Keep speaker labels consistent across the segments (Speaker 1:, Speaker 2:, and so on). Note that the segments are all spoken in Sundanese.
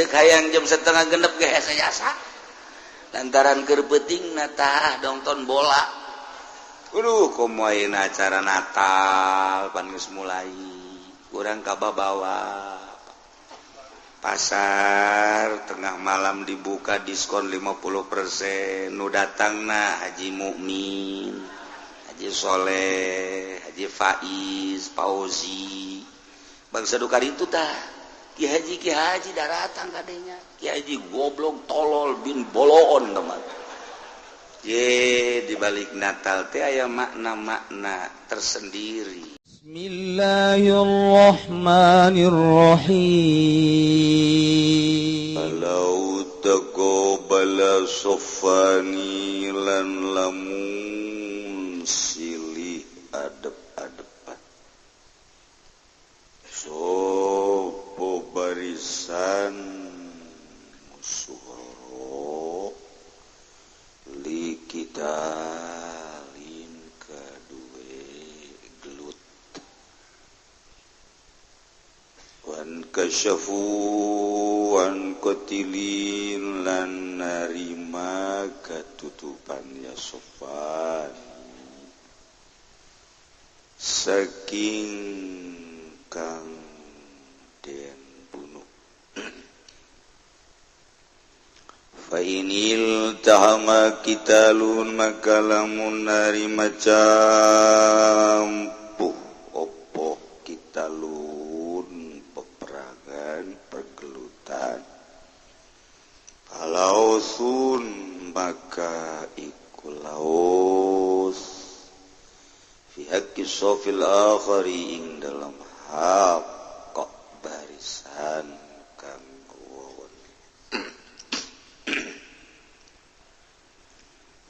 Speaker 1: Dek hayang jam 5.30 ge hese jasa. Lantaran keur peuting na tah nonton bola. Aduh, komo ayeuna acara Natal pan geus mulai. Urang kababawa. Pasar tengah malam dibuka diskon 50%, nu datangna Haji Mukmin, Haji Soleh, Haji Faiz, Fauzi. Bangsa dukar itu tah. Ki Haji daratang kadenya. Ki Haji goblok tolol bin boloon teman. Ye di balik Natal teh aya makna-makna tersendiri.
Speaker 2: Bismillahirrahmanirrahim.
Speaker 1: Kalau taqabbala sofani lan lamun silih adep-adepan sopo barisan musuh roro li kitalin kadue gelut wan kasyafu wan kotilin lan narima katutupan ya sofan saking kang den bunuh. Fa inil tahama kitalun maka lamun narima campuh opo kitalun peperangan pergelutan palausun maka iku laus fi haqqi sofil akhari ing dalam hak kok barisan kang wawon.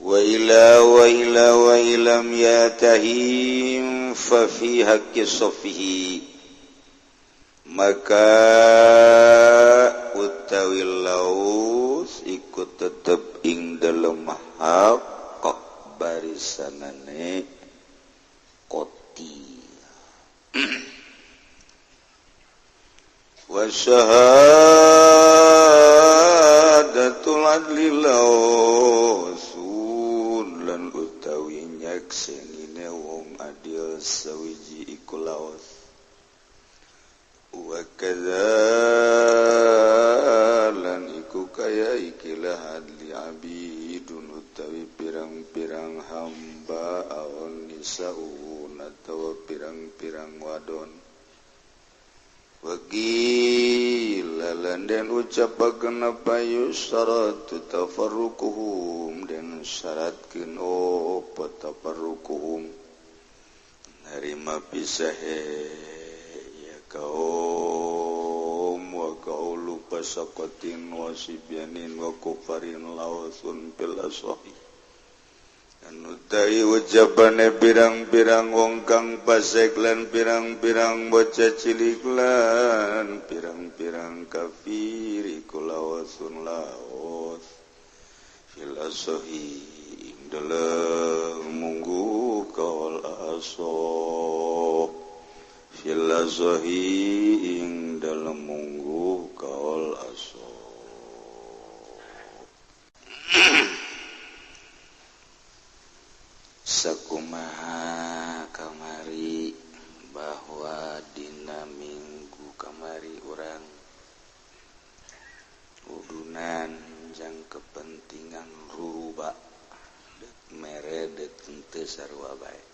Speaker 1: Wa ila wa ila wa ilam yatahim fa fi haqqi sofihi maka utawi laus iku tetep ing dalem hak kok barisanane koti. Wa syahadatul adli lausun lan utawi nyaksenine wong adil sawiji iku laus. Wa kadza lan iku kaya ikilah adli abidun utawi pirang-pirang hamba aon nisaun atawa pirang-pirang wadon. Waqila lan den ucapakeun apa yusaratu tafarruquhum den syaratkeun opo tafarruquhum narima pisahe ya kaum wa kaulu pasaqatin wa sibyanin wa kufarin lausun bil asahi anu tai ujapane pirang-pirang wong kang pasek lan pirang-pirang bocah cilik lan pirang-pirang kafir iku lawasun laos fil asahi ing dalem munggu kaul aso fil asahi ing dalem munggu kaul aso. Sakumaha kamari bahwa dina minggu kamari urang udunan jang kepentingan ruruba dek mere dek henteu sarua bae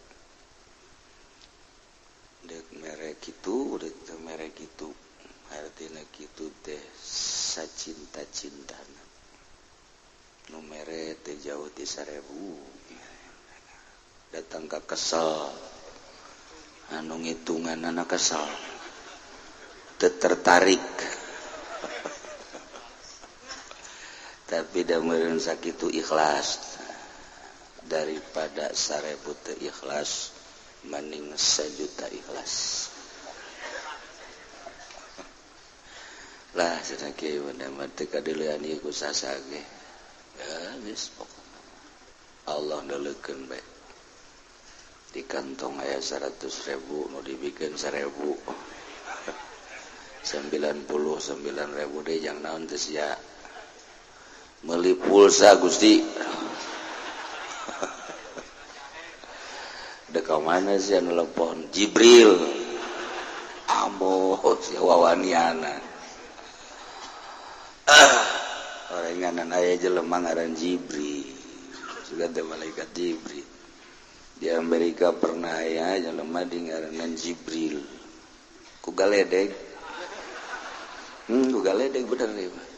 Speaker 1: dek mere kitu dek teu mere kitu hartina kitu teh sacinta-cintana nu mere teh jauh ti 1000 datang ke kesel anu ngitungan anak kesel tertarik tapi da meureun sakitu ikhlas daripada 1000 teu ikhlas mending 1 juta ikhlas lah cenah kieu mah teu kadeulean ieu ku sasa ge ya geus pokona Allah ndeulekeun bae. Di kantong aya 100.000 nu dibikeun 1.000 99.000 deh jang naon teh sia meuli pulsa Gusti. Dek ka mana sia nelpon Jibril. Ambo sia wawaniana. Orenganan aya jelema ngaran Jibril. Sudah teh malaikat Jibril. Di Amerika pernah aya jelema di ngaranan Jibril. Ku galedeg. Ku galedeg bener ieu mah.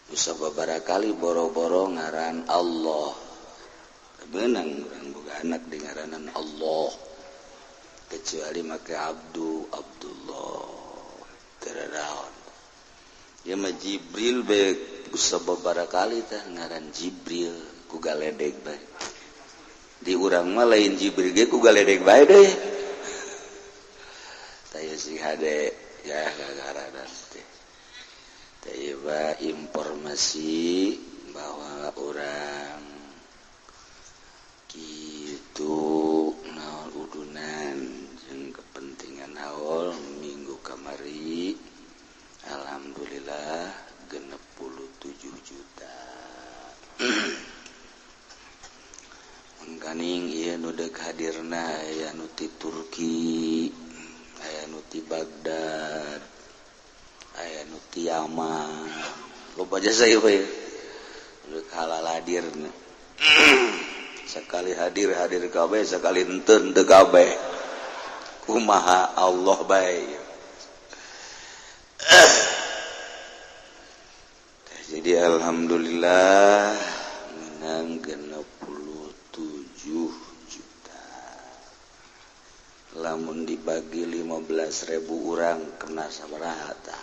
Speaker 1: Bisa babaraha kali boro-boro ngaran Allah. Beunang urang boga anak di ngaranan Allah. Kecuali make Abdu Abdullah. Teu raraon. Ieu mah Jibril bae bisa babaraha kali tah ngaran Jibril ku galedeg bae. Di urang mah lain Jibril ge ku galedeg bae deh. Tah sing hade ya gagaranan teh. Tah informasi bahwa urang kitu naon udunan jeung kepentingan haul minggu kamari alhamdulillah 67 juta. Mangkaning ieu nu deuk hadirna aya nu ti Turki, aya nu ti Baghdad, aya nu ti Yaman. Loba jasa ieu we. Deuk halal hadirna. Sekali hadir hadir kabeh, sekali henteu henteu kabeh. Kumaha Allah bae. Jadi alhamdulillah menang 67 juta. Lamun dibagi 15.000 orang kena sabaraha tah?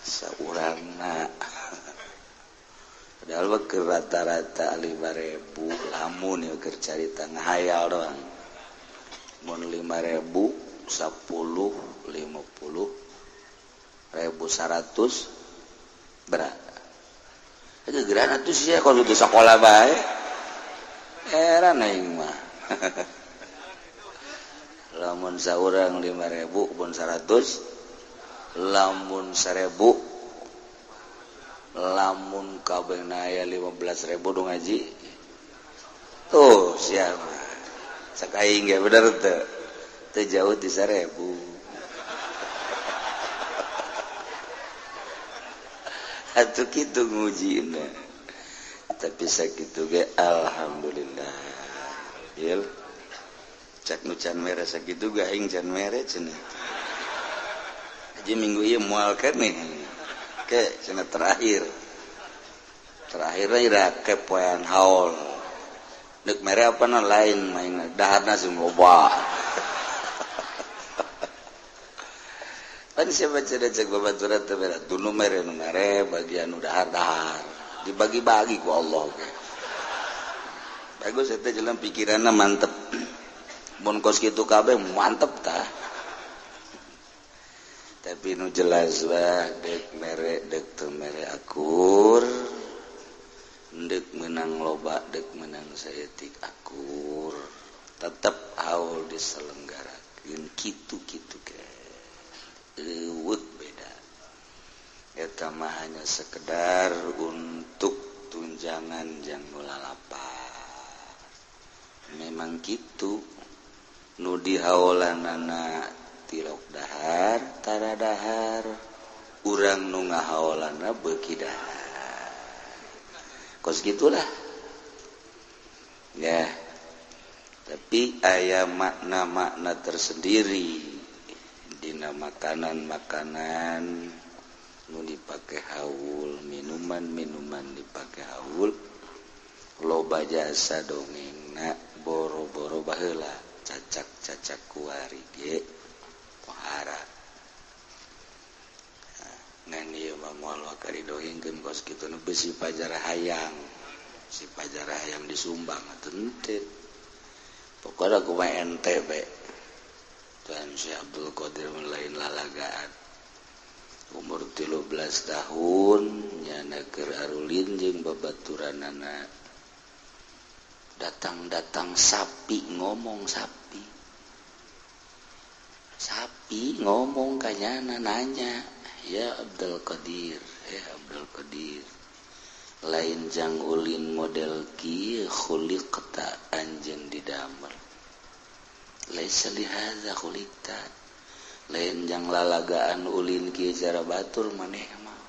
Speaker 1: Saurangna. Padahal mah keur rata-rata 5.000 lamun ieu keur carita ngahayal doang. Mun 5.000 10 50 ribu 100 berat. Itu geran atuh sia kalau di sekolah bae. Heran aing mah. Lamun saurang 5.000 pun 100, lamun 1.000, lamun kabeh aya 15.000 do ngaji. Tuh sia mah. Cek aing ge bener teu? Teu jauh ti 1.000. Atuh kitu ngujina. Tapi sakitu ge alhamdulillah. Bil cak nu can mere sakitu ge aing can mere cenah. Haji minggu ieu moal keneh. Ke cenah terakhir. Terakhir ira ke poean haul. Deuk mere apa na lain main daharna sing loba. Pan siapa cenah cek babaturan teh mere tunu mere nu mere bagian nu dahar-dahar. Dibagi-bagi ku Allah ge. Bagus eta jalan pikiranna mantep. Mun kos kitu kabeh mantep tah. Tapi nu jelas bah deuk mere deuk teu mere akur. Deuk meunang loba deuk meunang saeutik akur. Tetep haul diselenggarakeun kitu-kitu ge. Eueuh beda. Eta mah hanya sekedar untuk tunjangan jang nu lalapar. Memang kitu nu dihaolanana tilok dahar tara dahar, urang nu ngahaolanna beuki dahar. Kos gitulah. Ya. Tapi aya makna-makna tersendiri dina makanan-makanan nu dipake haul, minuman-minuman dipake haul, loba jasa dongengna boro-boro baheula cacak-cacak kuari ge pohara. Ngan ieu mah moal wakari dongengkeun kos kitu nu besi pajar hayang, si pajar hayang disumbang atuh henteu. Pokona kumaha ente bae. Tuhan Syekh Abdul Qadir lain lalagaan. Umur 13 tahun nyana keur arulin jeung babaturanana. Datang-datang sapi ngomong sapi. Sapi Sapi ngomong kanyana nanya, ya Abdul Qadir, ya Abdul Qadir, lain jang ulin model kieu khuliqta anjeun didamel. Laisa lihadza khuliqta, lain jang lalagaan ulin kieu cara batur maneh mah.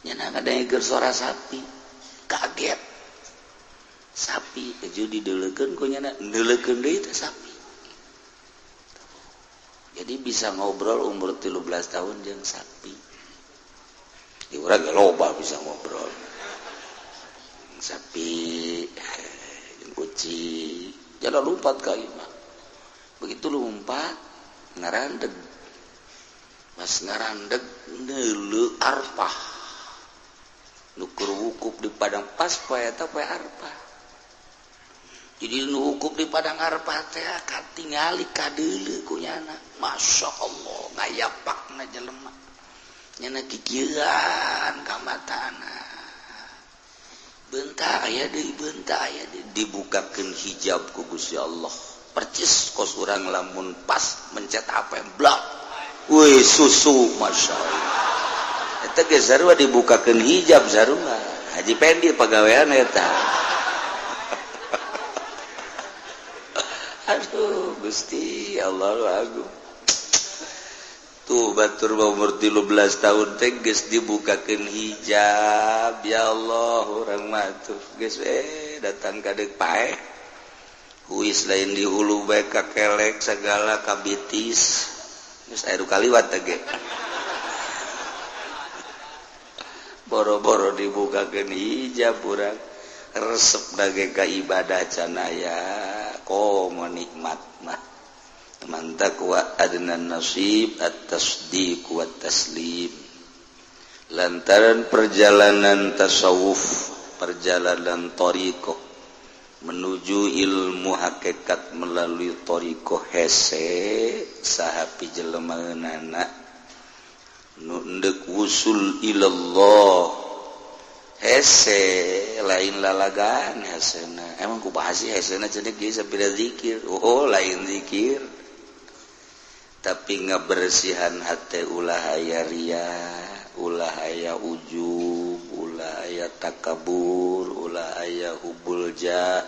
Speaker 1: Nyana ngadengekeun suara sapi, kaget. Sapi keju dideulekeun ku nyana, neuleukeun deui teh sapi. Jadi bisa ngobrol umur 13 tahun jeung sapi. Di urang ge loba bisa ngobrol. Sapi jeung kucing, jalan lompat ka imah. Begitu lompat ngarandeg. Pas ngarandeg neuleu arpah. Nu keur wukuf di padang pas poe eta poe arpah. Jadi nu wukuf di padang arpah teh katingali kadeuleu ku nyana. Masya Allah ngayapakna jelema. Nyana kikieuan ka matana. Bentar aya deui, bentar aya deui, dibukakeun hijab ku Gusti Allah. Percis kos urang lamun pas mencet HP blak. Wih susu Masya Allah. Eta ge sarua dibukakeun hijab sarua. Haji Pendi pagawean eta. Aduh Gusti Allah agung. Tuh batur umur 13 tahun teh geus dibukakeun hijab. Ya Allah urang mah tuh geus datang ka deuk paeh. Huis lain di hulu bae ka kelek sagala kabitis. Geus aya nu kaliwat teh ge. Boro-boro dibukakeun hijab urang resep dage ka ibadah can aya komo nikmat mah. Man taqwa adnan nasib at-tasdiq wa taslim. Lantaran perjalanan tasawuf, perjalanan thariqah menuju ilmu hakikat melalui thariqah hese saha pijelemaeunana nu endek wusul ilallah hese lain lalagaan hesena. Emang kumaha sih hesena cenah geus sapira zikir. Oh lain zikir, tapi ngabersihan hate ulah aya ria, ulah aya ujub, ulah aya takabur, ulah aya hubul jah,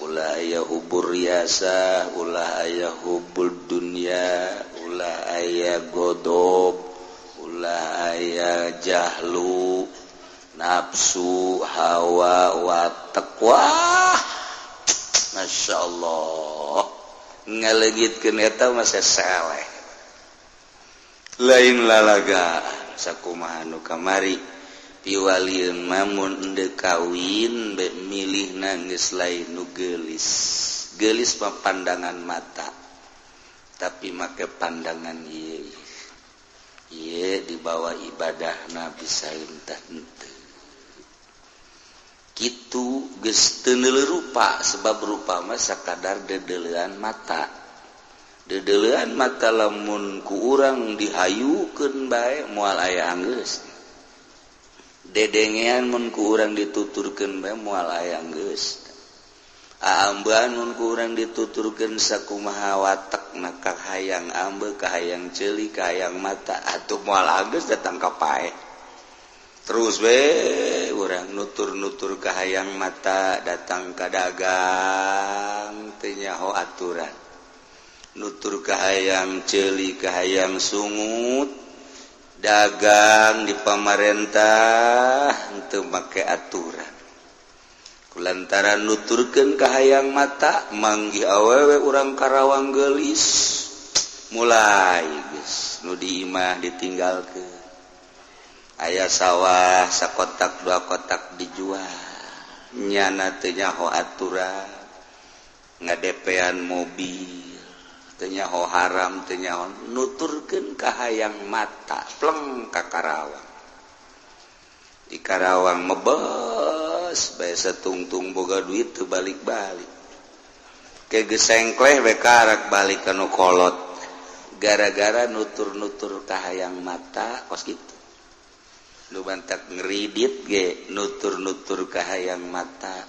Speaker 1: ulah aya hubur riasa, ulah aya hubul dunya, ulah aya godob, ulah aya jahlu, nafsu, hawa, watak. Wah, Masya Allah ngalegitkeun eta mah seleh. Lain lalaga sakumaha nu kamari piwalieun mamun endeu kawin be milihna geus lain nu geulis. Geulis mah pandangan mata, tapi make pandangan ieu. Ieu dibawa ibadahna bisa entah henteu. Kitu geus teu neuleuh rupa, sebab rupa mah sakadar dedeulean mata. Dedeulean mata lamun ku urang dihayukeun bae moal aya anggeus. Dedengean mun ku urang dituturkeun bae moal aya anggeus. Aambean mun ku urang dituturkeun sakumaha watekna kahayang ambe, kahayang ceuli, kahayang mata, atuh moal anggeus datang ka paeh. Terus we urang nutur-nutur kahayang mata datang ka dagang teu nyaho aturan. Nutur kahayang ceuli, kahayang sungut, dagang di pamarentah teu make aturan. Kulantaran nuturkeun kahayang mata manggih awewe urang Karawang geulis mulai geus nu di imah ditinggalkeun. Aya sawah sakotak dua kotak dijual, nyana teu nyaho aturan, ngadepean mobil teu nyaho haram, teu nyaho nuturkeun kahayang mata pleng ka Karawang. Di Karawang mebes bae satungtung boga duit teu balik-balik. Ke gesengkleh we karak balik ka nu kolot gara-gara nutur-nutur kahayang mata kos kitu. Nu bantak ngeridit ge nutur-nutur kahayang mata,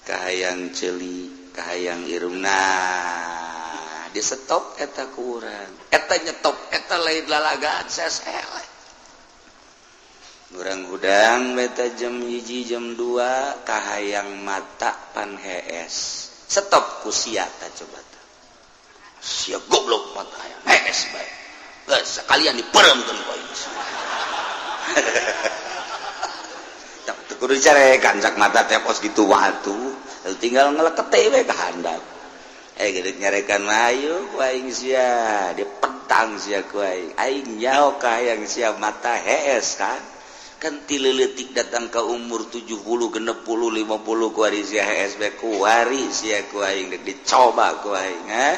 Speaker 1: kahayang ceuli, kahayang irung. Nah, Di stop eta ku urang, eta nyetop eta lain lalagaan sesele. Urang hudang beta jam 1, jam 2 kahayang mata pan hees, stop ku sia. Ta coba ta, sia goblok, mata hayang hees bae. Geus sekalian dipeuremkeun ku aing. Teu kudu carekan cak mata teh pos gitu, waktu tinggal ngelekete we ka handap. Gede nyarekan mah, ayo ku aing sia dipetang sia ku aing, aing nyaho kahayang sia mata hees. Kan kan ti leutik datang ke umur 70, 60, 50, kuari sia hees bae, kuari sia ku aing dek dicoba ku aing. Ha,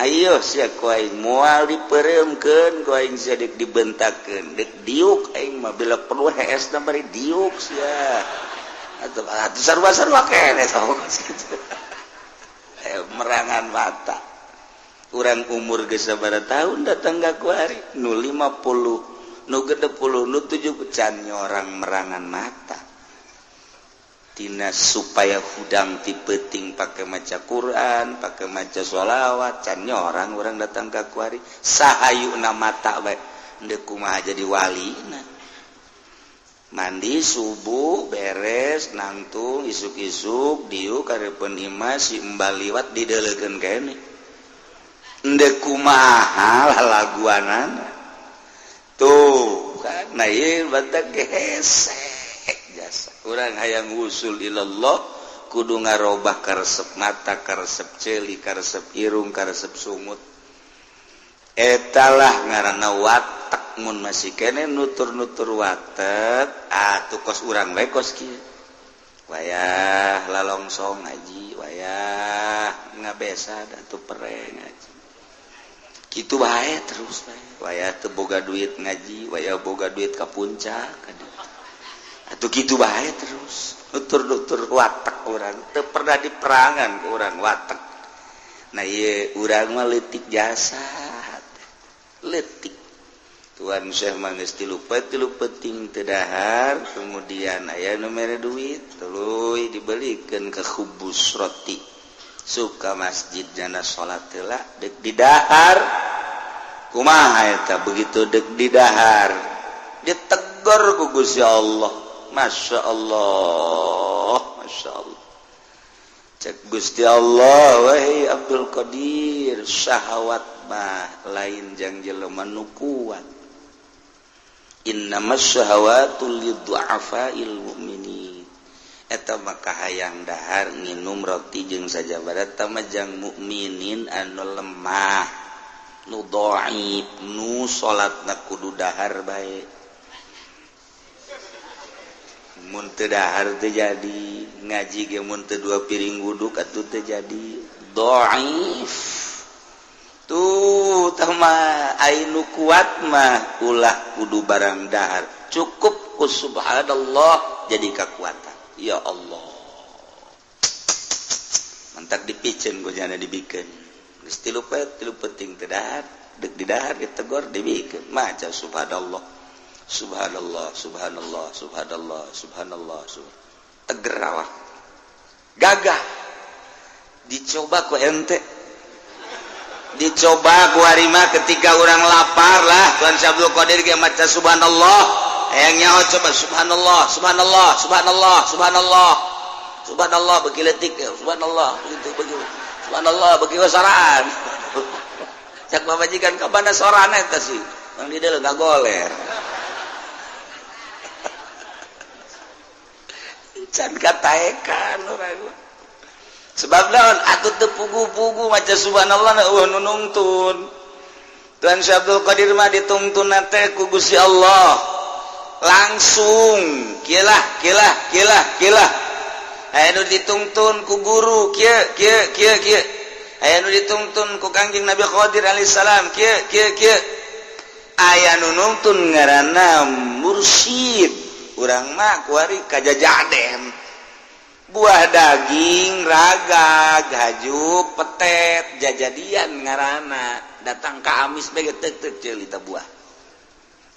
Speaker 1: ayo sia ku aing, moal dipeuremkeun ku aing sia, dek dibentakeun, dek diuk aing mah. Bila perlu hees na bari diuk sia atuh, atuh sarua-sarua keneh sok kitu. Merangan mata urang umur geus sabaraha tahun datang ka kuari, nu 50, nu 60, nu 7, can nyorang merangan mata. Tina supaya hudang ti peuting pake maca Quran, pake maca sholawat, can nyorang urang datang ka kuari. Sahayuna mata bae, deuk kumaha jadi wali. Nah, mandi subuh beres, nangtung isuk-isuk diuk karepun imah, si embal liwat dideulekeun keneh, endek kumaha lalaguanana tuh kan. Nah, ieu batak hese jasa urang hayang wusul ilallah kudu ngarobah karesep mata, karesep ceuli, karesep irung, karesep sungut. Etalah ngaranna watak. Mun masih kene nutur-nutur watek atuh kos urang we, kos kieu, wayah lalongsong ngaji, wayah ngabesa atuh pere ngaji, kitu bae terus bae. Wayah teu boga duit ngaji, wayah boga duit ka puncak atuh, kitu bae terus nutur-nutur watak urang. Teu pernah diperangan ku urang watak. Nah, ieu urang mah leutik jasa, leutik. Tuan Syekh mah geus 3 peuting teu dahar, kemudian aya nu mere duit, tuluy dibelikeun ke khubus roti, suka masjid jana salat heula, deuk didahar kumaha eta. Begitu deuk didahar, ditegor ku Gusti Allah. Masya Allah, Masya Allah. Cek Gusti Allah, wahai Abdul Qadir, syahwat mah lain jang jelema nu kuat. Innamas syahawatu liddu'afail mu'minin. Eta maka hayang dahar nginum roti jeung sajabana eta mah jang mukminin anu lemah, nu dhaif, nu salatna kudu dahar bae. Mun teu dahar teu jadi, ngaji ge mun teu dua piring wuduk atuh teu jadi. Dhaif tuh tah mah. Ai nu kuat mah ulah kudu barang dahar, cukup ku subhanallah jadi kekuatan. Ya Allah, mantak dipicen ku jana, dibikeun geus 3 peuting teu dahar, deuk didahar ditegor, dibikeun maca subhanallah, subhanallah, subhanallah, subhanallah, subhanallah, subhanallah, teger awak, gagah. Dicoba ku ente, dicoba ku harima ketika orang lapar lah. Tuan Syabdul Qadir ge maca subhanallah, hayang nyaho coba subhanallah, subhanallah, subhanallah, subhanallah, subhanallah, bagi letik ya, subhanallah begitu begitu, subhanallah bagi wasaraan. Cak pamajikan, kabana sorana eta sih? Bang di dalam goler can kataekan urang. Sebab naon atuh teu pugu-pugu maca subhanallah na eueuh nu nungtun. Tuan Syekh Abdul Qadir mah ditungtun teh ku Gusti Allah langsung, kieu kieu kieu kieu. Aya nu ditungtun ku guru, kieu kieu kieu kieu. Aya nu ditungtun ku Kangjeng Nabi Khadir alaihissalam, kieu kieu kieu. Aya nu nungtun ngaranna mursyid. Urang mah kuari kajajaden, buah daging raga gajuk petet jajadian ngaranna, datang ka amis bae tek tek ceuli ta buah.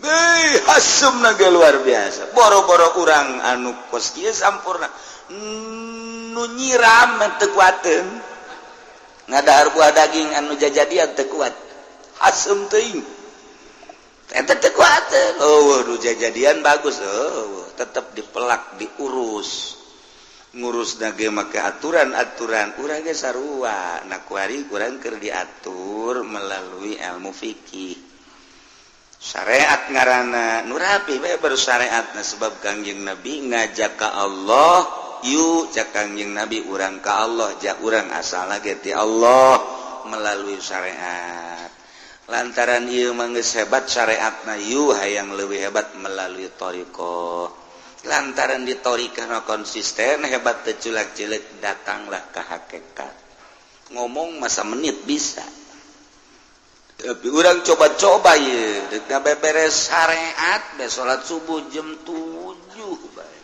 Speaker 1: Beuh, hasumna ge luar biasa. Boro-boro urang anu kos kieu sampurna, nu nyiram teu kuateun. Ngadahar buah daging anu jajadian teu kuat, asem teuing eta teu kuat. Oh, nu jajadian bagus. Oh, tetep dipelak, diurus, ngurus ge make aturan-aturan. Urang ge sarua. Nah, kuari kurang keur diatur melalui ilmu fikih, syariat ngaranna nu rapi bae baru syariat. Nah, sebab Kangjeng Nabi ngajak ka Allah, yuk cak Kangjeng Nabi, urang ka Allah, jak urang asal ge ti Allah melalui syariat. Lantaran ieu mah geus hebat syariatna, yuk hayang leuwih hebat melalui thariqah. Lantaran di thariqah konsisten hebat, teu culak-cilik, datanglah ke hakikat. Ngomong masa menit bisa, tapi orang coba-coba ya dek beres syariat be salat subuh jam 7 bae.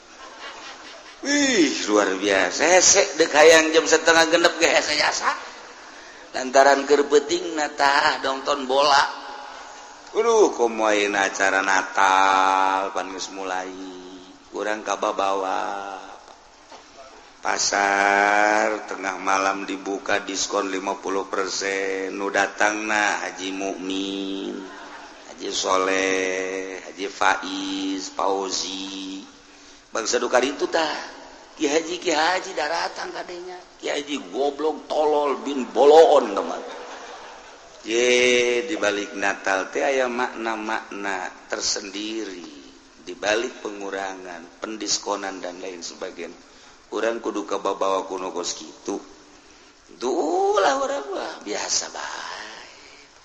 Speaker 1: Wih, luar biasa hese. Dek hayang jam 5.30 ge hese jasa, lantaran keur peuting na tah nonton bola. Aduh, komo ayeuna acara Natal pan geus mulai, urang kababawa. Pasar tengah malam dibuka, diskon 50%, nu datangna Haji Mukmin, Haji Soleh, Haji Faiz, Fauzi, bangsa dukar itu tah. Ki Haji, Ki Haji daratang kadenya. Ki Haji goblok tolol bin boloon teman. Ye, dibalik Natal teh aya makna-makna tersendiri, dibalik pengurangan, pendiskonan, dan lain sebagainya. Urang kudu kababawa kuno kos kitu. Duh lah, urang mah biasa bae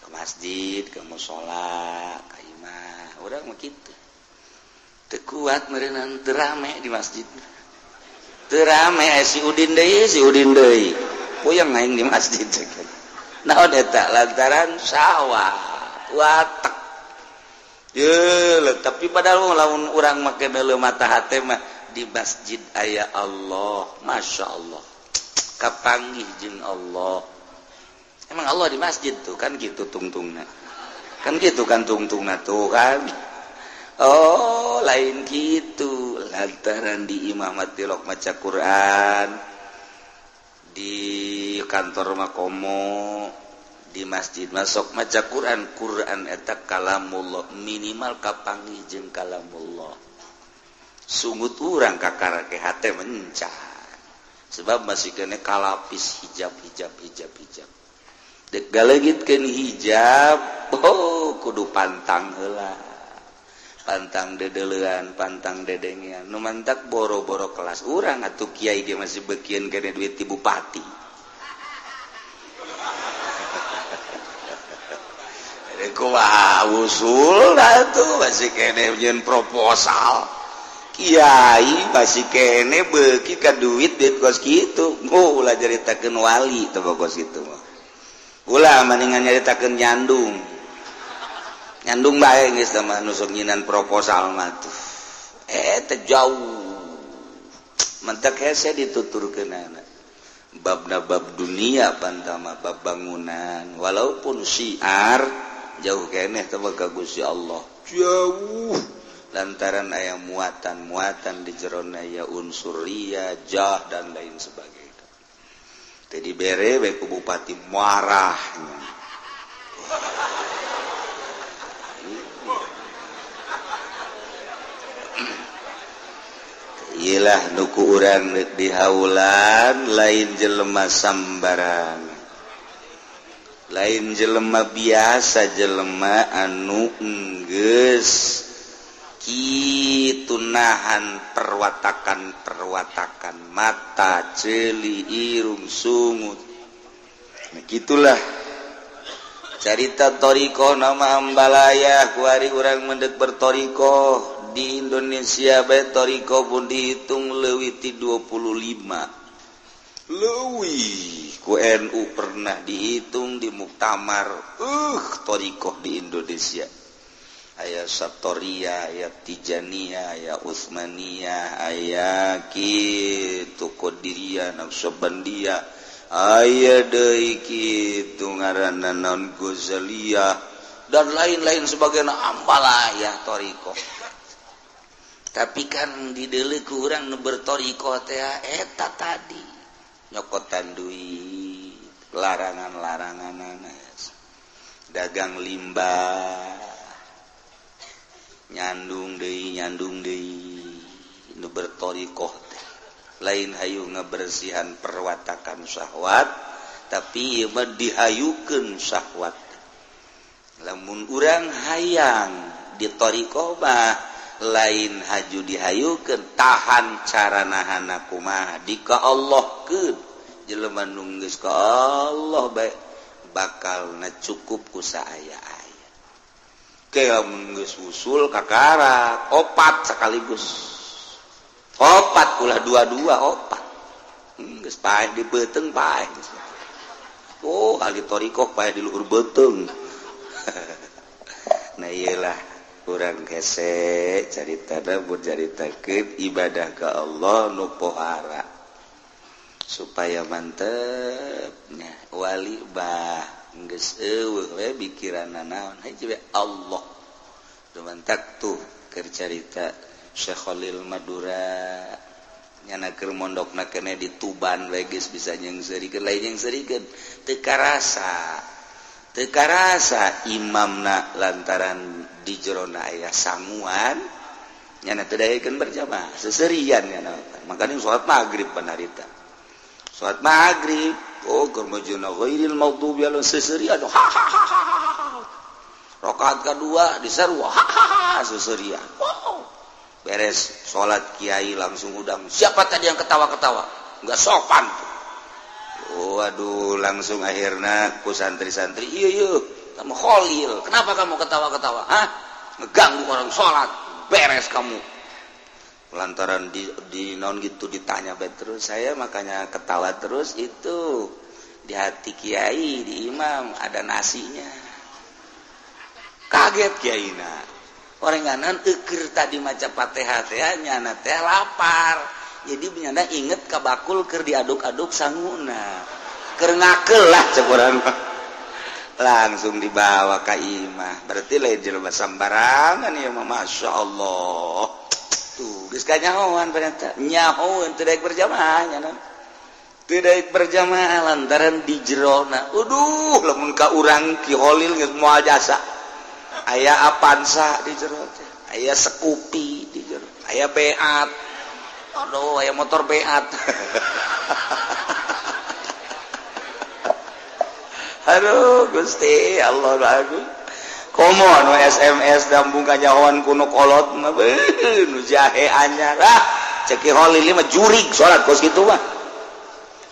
Speaker 1: ke masjid, ke musola, ka imah. Urang mah kitu. Teu kuat meureunan, teu rame di masjid, teu rame. Si Udin deui, si Udin deui, puyeng aing di masjid. Naon eta? Lantaran sawah watek. Ye, tapi padahal lamun urang make meuleuh mata hate mah, di masjid aya Allah, Masya Allah, kapanggih jeung Allah. Emang Allah di masjid tuh kan gitu tungtungna, kan gitu kan tungtungna tuh kan. Oh, lain gitu. Lantaran di imah mah tilok maca Quran, di kantor mah komo, di masjid masuk maca Quran. Quran eta kalamullah, minimal kapanggih jeung kalamullah. Sungut urang kakara ke hate mencar, sebab masih kena kalapis hijab, hijab, hijab, hijab. Dek galegitkeun hijab, oh, kudu pantang heula, pantang dedelean, pantang dedengean. Nu mantak boro-boro kelas urang atuh, kiai dia masih bekian kena duit ti bupati. Kumaha usul tuh, masih kene nyieun proposal. Kiai masih kene beuki ka duit, duit kos kitu. Oh, ulah nyaritakeun wali teh kos kitu mah. Ulah, mendingan nyaritakeun nyandung, nyandung bae geus mah. Nusuk nyinan proposal mah tuh eh teh jauh, mentak hese dituturkeunana. Babna bab dunia pantama, bab bangunan, walaupun syiar jauh keneh teh ka Gusti Allah jauh, lantaran aya muatan-muatan di jerona, ya unsur ria, jah, dan lain sebagainya. Tadi bere bae ku bupati, marahnya. Iyalah, nuku urang di haulan lain jelema sambarang, lain jelema biasa, jelema anu enggeus kitu nahan perwatakan-perwatakan mata, ceuli, irung, sungut. Nah, gitulah carita thoriqoh nama ambalaya. Kuari urang mendek berthoriqoh di Indonesia bae, thoriqoh pun dihitung leuwih ti 25 leuwih. Ku NU pernah dihitung di muktamar thoriqoh di Indonesia. Aya Satoria, aya Tijaniyah, aya Utsmaniyah, aya kitu Qadiriyah, Naqsyabandiyah, aya deui kitu ngaranna naon, Ghazaliyah, dan lain-lain sebagainya. Ambalaya thoriqoh. Tapi kan dideuleu ku urang nu berthoriqoh teh eta tadi nyokotan duit. Larangan-larangan dagang limbah nyandung deui nu berthoriqoh teh lain hayu ngebersihan perwatakan syahwat, tapi ieu mah dihayukeun syahwat. Lamun urang hayang di thoriqoh mah lain haju dihayukeun, tahan cara nahana kumaha di ka Allahkeun. Jelema nu geus ka Allah bae bakal na cukup ku saaya-aya. Ke lamun geus usul kakara opat sekaligus, opat ulah dua-dua, opat geus paeh di beuteung paeh. Oh, ahli thoriqoh paeh di luhur beuteung. Nah, iyalah kurang hese carita mun caritakeun ibadah ka Allah nu pohara supaya mantepnya wali bah geus eueuh we pikiranna naon hiji we Allah. Dumantak tuh keur carita Syekh Khalil Madura nyana keur mondokna keneh di Tuban we geus bisa nyeungseurikeun, lain nyeungseurikeun, teu karasa, teu karasa imamna lantaran di jerona aya sanguan nyana teu daekeun berjamaah seserian nyana. Makanya salat maghrib panarita, salat maghrib, oh, keur majuna ghairil maghdubi alaihim seserian, ha ha ha ha ha. Rakaat kedua disarua, ha ha ha, seserian. Wow. Beres salat kiai langsung udang, siapa tadi yang ketawa-ketawa, nggak sopan tuh. Waduh, langsung akhirnya ku santri-santri, iya iya kamu Kholil, kenapa kamu ketawa-ketawa, hah, ngeganggu orang sholat, beres kamu. Lantaran di non gitu ditanya bae terus, saya makanya ketawa terus. Itu di hati kiai, di imam ada nasinya. Kaget kiai. Nah, orenganan eker tadi maca Fatihah teh nyana teh lapar, jadi nyana inget ka bakul keur diaduk-aduk sanguna, keur ngakel lah cek urang mah. Langsung dibawa ka imah, berarti lain jelema sambarangan ya mah. Masya Allah, tuh geus kanyahoan, ternyata nyahoan teu daek berjamaah, nyana teu daek berjamaah lantaran di jerona. Aduh, lamun ka urang Ki Holil geus moal jasa. Aya Avanza di jero teh, aya Scoopy di jero, aya Beat, aduh, aya motor Beat. Aduh Gusti Allah, aduh, komo anu SMS dambung kanyahoan kuno kolot mah, beuh, nu jahe anyar. Ah, cek Ki Holil mah jurig salat kos kitu mah,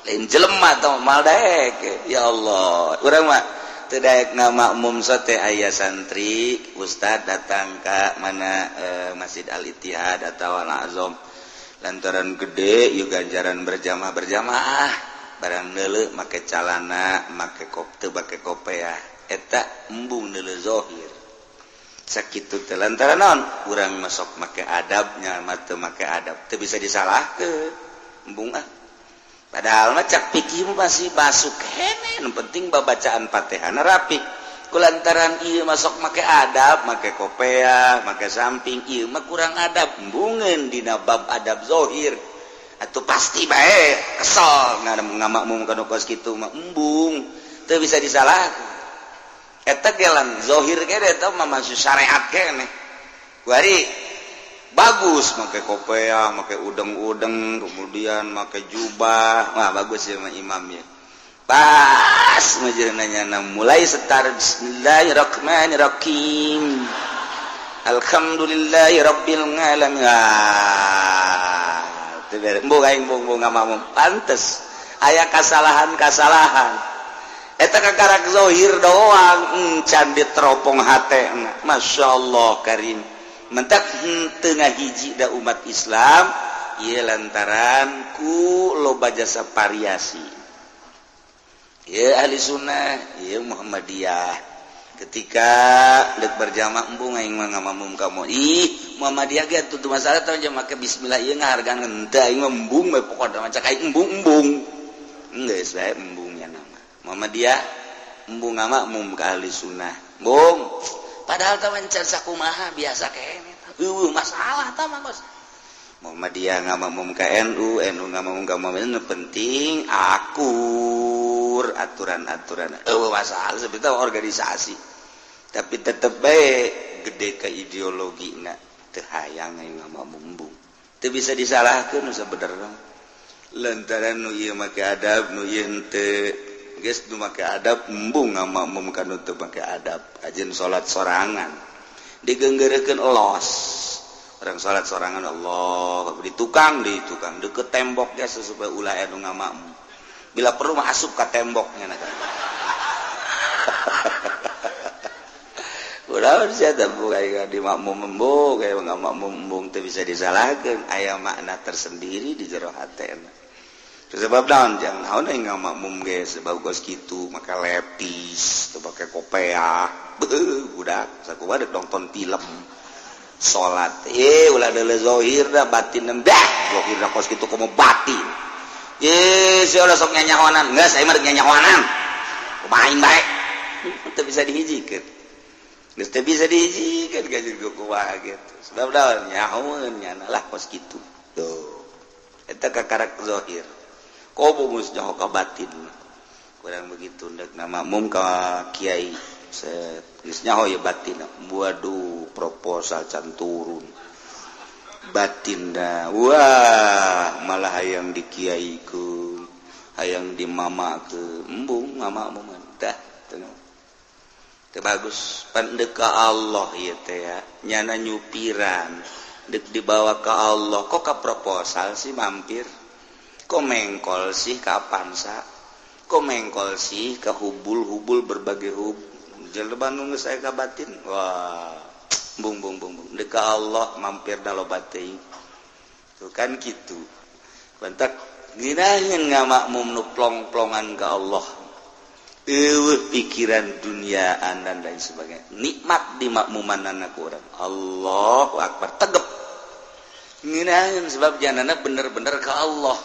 Speaker 1: lain jelema tah, moal daek. Ya Allah, urang mah teu daek ngamakmum sote. Aya santri, ustad datang ka mana, Masjid Al Ittihad atau Al Azam, lantaran gede yuk ganjaran berjamaah, berjamaah barang neuleuh make calana, make kop teu make kopeah, eta embung neuleuh zahir sakitu teh lantaran naon urang masuk make adabnya mah teu make adab, teu bisa disalahkeun, embung ah. Padahal mah cak fikih masih masuk kene, nu penting babacaan Fatihana rapi. Kulantaran ieu masuk make adab, make kopeah, make samping, ieu mah kurang adab, embungeun dina bab adab zahir atuh pasti bae kesel ngamakmum kana kos kitu mah, embung teu bisa disalahkeun. Eta gelan zahir kene, eta mah masih syariat kene. Kuari bagus make kopeah, make udeng-udeng, kemudian make jubah, wah, bagus ya mah imamnya. Pas nanya mulai setar bismillahirrahmanirrahim, alhamdulillahirabbil alamin, ah, teu beres, embung aing, embung, embung ngamakmum. Pantes aya kasalahan-kasalahan eta kakarak zahir doang, encan diteropong hate. Masya Allah karim, mentak tengah hiji da umat Islam ieu lantaran ku loba jasa variasi ieu ahli sunnah ieu Muhammadiyah. Ketika dek berjamaah, embung aing mah ngamakmum kamu, ih, Muhammadiyah ge atuh masalah teh make bismillah ieu ngahargaan henteu, aing mah embung we, pokona mah cak aing embung, embung geus bae embungnya nama Muhammadiyah embung ngamakmum ka ahli sunnah embung. Padahal teh encan sakumaha biasa kene, eueuh masalah tah mah, bos. Muhammadiyah ngamakmum ka NU, NU ngamakmum ka Muhammadiyah, penting akur aturan-aturan. Euweuh masalah sebetulnya organisasi, tapi tetep bae gede ke ideologi na teu hayang ngamakmum. Teu bisa disalahkeun sebenarnya, lantaran nu ieu make adab, nu ieu henteu. Geus nu make adab embung ngamakmum ka nu teu make adab. Ajeun salat sorangan digenggeurekeun, los orang salat sorangan, Allah, di tukang deket temboknya supaya ulah anu ngamakmum. Bila perlu mah asup ka temboknya. Nah, ulah sia di makmum embung, kayak ngamakmum embung, teu bisa disalahkeun. Aya makna tersendiri di jero hatena. Sebab naon? Jangan naon yang ngamakmum ge, sebab gos kitu maka lepis teu pake kopeah. Beuh, budak sakumaha dek nonton film salat, ulah deuleu zahir da batin dah. Zahir da kos kitu, komo batin. Ye, sia ulah sok nyanyahoanan. Geus, saya mah rek nyanyahoanan, kumaha aing bae. Teu bisa dihijikeun, geus teu bisa dihijikeun ka jeung kumaha gitu. Sebab naon? Nyahoeun nyana lah kos kitu tuh, eta kakarak zahir, komo geus nyaho ka batin. Kurang begitu ndek ngamakmum ka kiai, set, geus nyaho ye batin. Waduh, proposal can turun, batin dah. Wah, malah hayang di kiaikeun, hayang di mama ke embung ngamakmum dah. Teu bagus pan deuk ka Allah ieu teh ya, nyana nyupiran dek dibawa ke Allah, kok ka proposal sih mampir, kok mengkol sih ka Avanza, kok mengkol sih ke hubul-hubul berbagai hub jelema nu geus aya ka batin. Wah, bung bung bung bung, dek ka Allah mampir da loba teuing. Tuh kan gitu, bentak nginaheun ngamakmum nu plong-plongan ka Allah, euweuh pikiran duniaan dan lain sebagainya. Nikmat di makmuman ku urang, Allahu akbar, tegep nginaheun, sebab janana bener-bener ke Allah.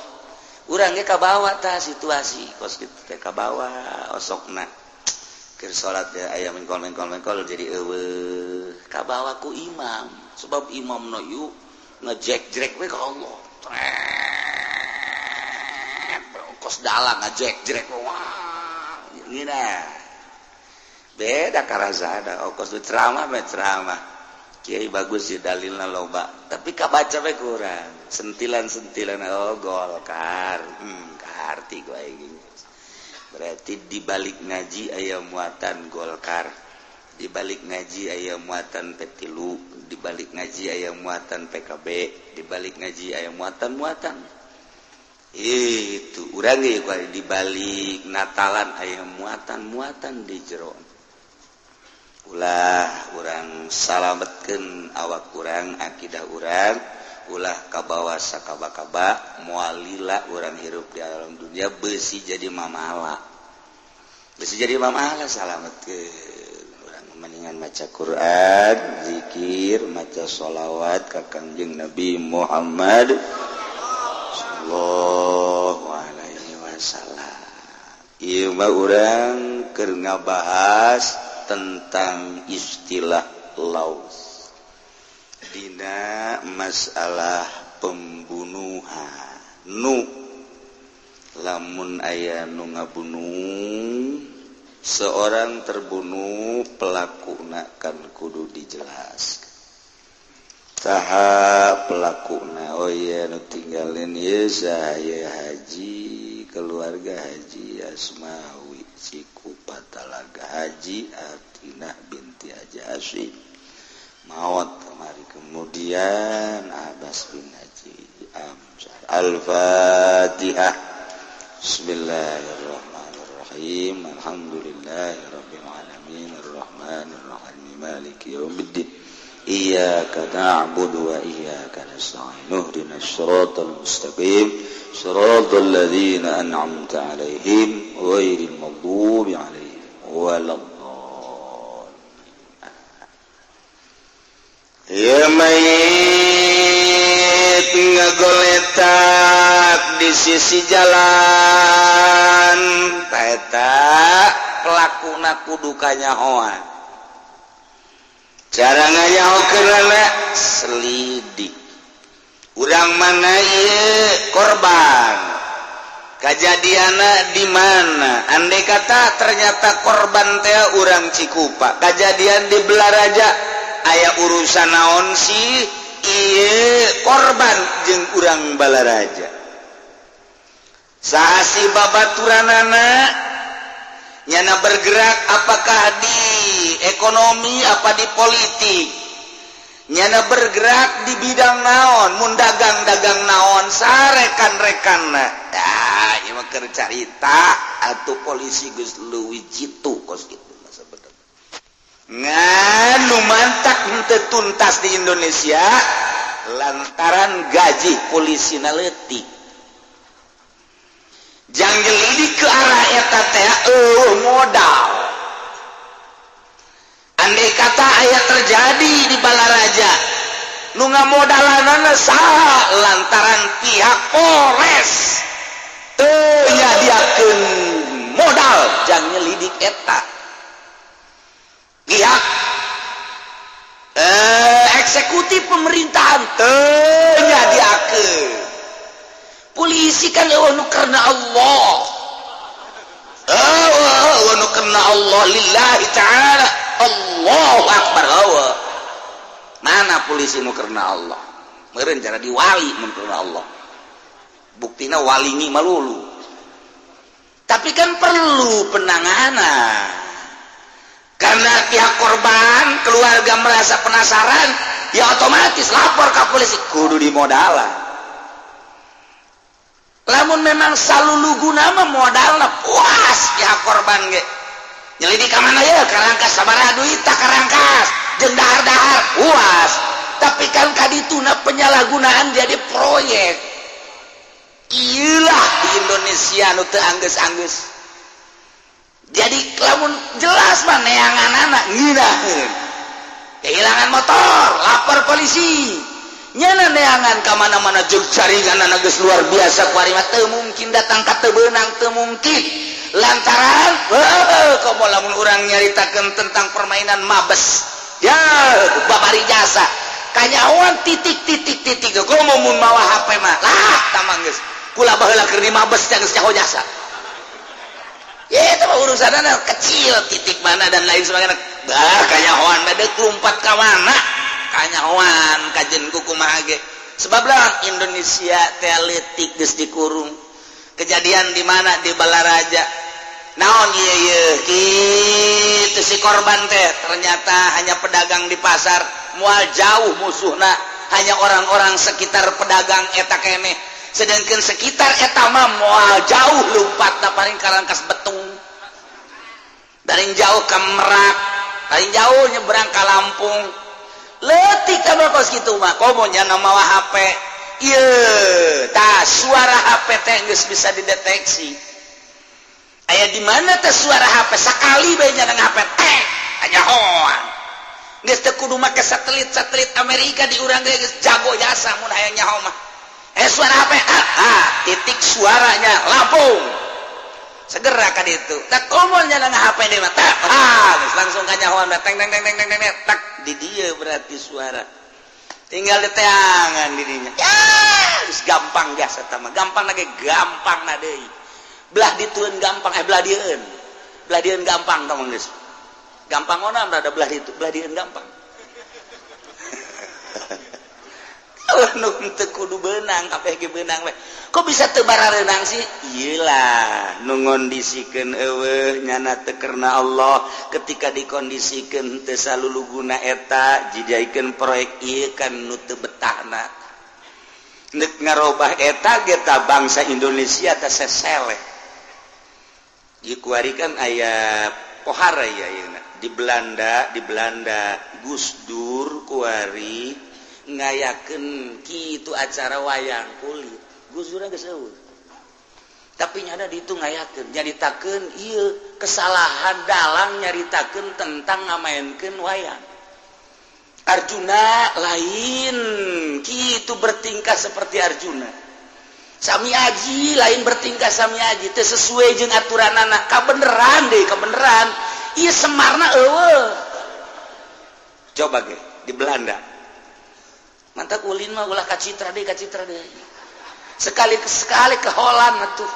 Speaker 1: Urang ge kabawa tah situasi kos kitu teh, kabawa osokna keur salat ya, aya mengkol mengkol mengkol, jadi euweuh, kabawa ku imam, sebab imam no yuk ngejek-jrek we ka Allah. Trek, kos dalang ngejek-jrek, wah, ngina beda karazana. Oh, kos ceramah mah ceramah kiai bagus sih, dalilna loba, tapi kabaca we kurang sentilan-sentilan. Oh, Golkar, karti gua ini. Berarti di balik ngaji aya muatan Golkar, di balik ngaji aya muatan P3, di balik ngaji aya muatan PKB, di balik ngaji aya muatan-muatan itu. Urang ge di balik Natalan aya muatan-muatan di jero. Ulah urang salametkeun awak urang, akidah urang, ulah kabawa sakaba-kaba. Moal lila urang hirup di alam dunia, besi jadi mamala, besi jadi mamala. Salametkeun urang, mendingan maca Quran, zikir, maca sholawat ka Kangjeng Nabi Muhammad sallallahu alaihi wasallam. Ieu mah urang keur ngabahas tentang istilah laus dina masalah pembunuhan. Nu lamun aya nu ngabunuh, seorang terbunuh, pelakuna kan kudu dijelaskan saha pelakuna. Oh iya, nu tinggalin ieu saya Haji, keluarga Haji Asmawi Cikupa Talaga, Haji Atinah binti Haji Asyik maut kemari, kemudian Abbas bin Haji Amsar. Al-Fatihah. Bismillahirrahmanirrahim. Alhamdulillahirabbil alamin, arrahmanirrahim, maliki yaumiddin, iyyaka na'budu wa iyyaka nasta'in, ihdinas siratal mustaqim, siratal ladzina an'amta 'alaihim, ghairil maghdubi 'alaihim waladdallin. Ya, mayit ngagoletak di sisi jalan, eta pelakuna kudu kanyahoan. Cara nganyahokeunana, selidik. Urang mana ieu korban? Kejadian di mana? Andai kata ternyata korban teh urang Cikupa, kejadian di Balaraja, aya urusan naon sih ieu korban jeung urang Balaraja? Saha sih babaturanana? Nyana bergerak apakah di ekonomi, apa di politik? Nyana bergerak di bidang naon? Mun dagang-dagang naon? Sarekan-rekanna. Ah, ieu mah keur carita atuh. Polisi geus leuwih jitu kos kitu masa bener. Ngan nu mantak henteu tuntas di Indonesia lantaran gaji polisi na leutik. Jang nyelidik ke arah eta teh eueuh modal. Andai kata aya terjadi di Balaraja, nu ngamodalanana saha? Lantaran pihak Polres teu nyadiakeun modal jang nyelidik eta, pihak eksekutif pemerintahan teu nyadiakeun. Polisi kan eueuh nu karena Allah, eueuh nu karena Allah, lillahi ta'ala, Allahu akbar, eueuh. Mana polisi nu karena Allah? Meureun cara di wali mun karena Allah. Buktina walingi malulu. Tapi kan perlu penanganan karena pihak korban, keluarga merasa penasaran, ya otomatis lapor ke polisi, kudu dimodalan. Lamun memang saluluguna mah modalna, puas pihak korban ge. Nyelidik ka mana ya? Karangkas sabaraha duit tak karangkas jeung dahar-dahar, puas. Tapi kan kadituna penyalahgunaan jadi proyek. Iyalah, di Indonesia nu teu anggeus-anggeus. Jadi lamun jelas mah neangan anak ngeunaheun. Kehilangan motor, lapor polisi. Nyana neangan ka mana-mana jeung jaringan anak geus luar biasa. Kuari mah teu mungkin datang ka teu beunang, teu mungkin. Lantaran heuh, komo lamun urang nyaritakeun tentang permainan mabes ya, babari jasa kanyahoan titik titik titik. Komo mun mawa HP mah lah, tamang geus kula baheula keur di mabes geus nyaho jasa. Ya, itu mah urusan kecil, titik mana dan lain sebagainya. Bah, kanyahoan deuk lumpat ka mana, kanyahoan kajen kumaha ge. Sebab lah Indonesia teh leutik geus dikurung. Kejadian di mana? Di Balaraja. Naon ieu? Ieu kitu, si korban teh ternyata hanya pedagang di pasar. Moal jauh musuhna, hanya orang-orang sekitar pedagang eta keneh. Sedangkan sekitar eta mah moal jauh lompatna, paling Karangkas Betung, paling jauh ke Merak, paling jauh nyebrang ke Lampung. Leutik mah kos kitu mah. Komo nya mawa HP ieu tah, suara HP teh geus bisa dideteksi aya di mana teh suara HP. Sakali bae nya HP teh kanyahoan. Geus teu kudu make satelit-satelit Amerika, di urang ge geus jago jasa mun hayang nyaho mah. Suara HP, ah, ah, titik suaranya Lampung, segera kan itu. Tak komo nya HP di mah tak, ah, geus langsung kanyahoan, teng teng teng teng teng teng, tak di dia berarti suara tinggal di teangan dirinya. Ya geus gampang biasa tama, gampang lagi, gampang na deui. Belah ditueun gampang, belah dieun, belah dieun gampang tong geus gampang. Ona rada belah ditu, belah dieun gampang. Nu teu kudu beunang kabeh ge beunang we. Kok bisa teu barareunang sih? Iyalah, nu ngondisikeun eueuh, nyana teu karena Allah. Ketika dikondisikeun teu saluluguna eta dijadikeun proyek ieu kan nu teu betahna. Nek ngarobah eta ge ta bangsa Indonesia teh sesele. Ieu kuari kan aya pohara ya yeuna di Belanda, di Belanda Gus Dur kuari ngayakeun kitu acara wayang kulit. Gus Dur geus eueuh, tapi nyada di itu ngayakeun, nyaritakeun ieu kesalahan dalang, nyaritakeun tentang ngamaenkeun wayang Arjuna lain kitu bertingkah seperti Arjuna. Sami Aji lain bertingkah Sami Aji teu sesuai jeung aturan anak. Kabeneran deh, kabeneran ieu Semarna eueuh. Coba ge di Belanda. Mantap ulin mah ulah kacitra deui, kacitra deui. Sekali sekali ke Holland atuh.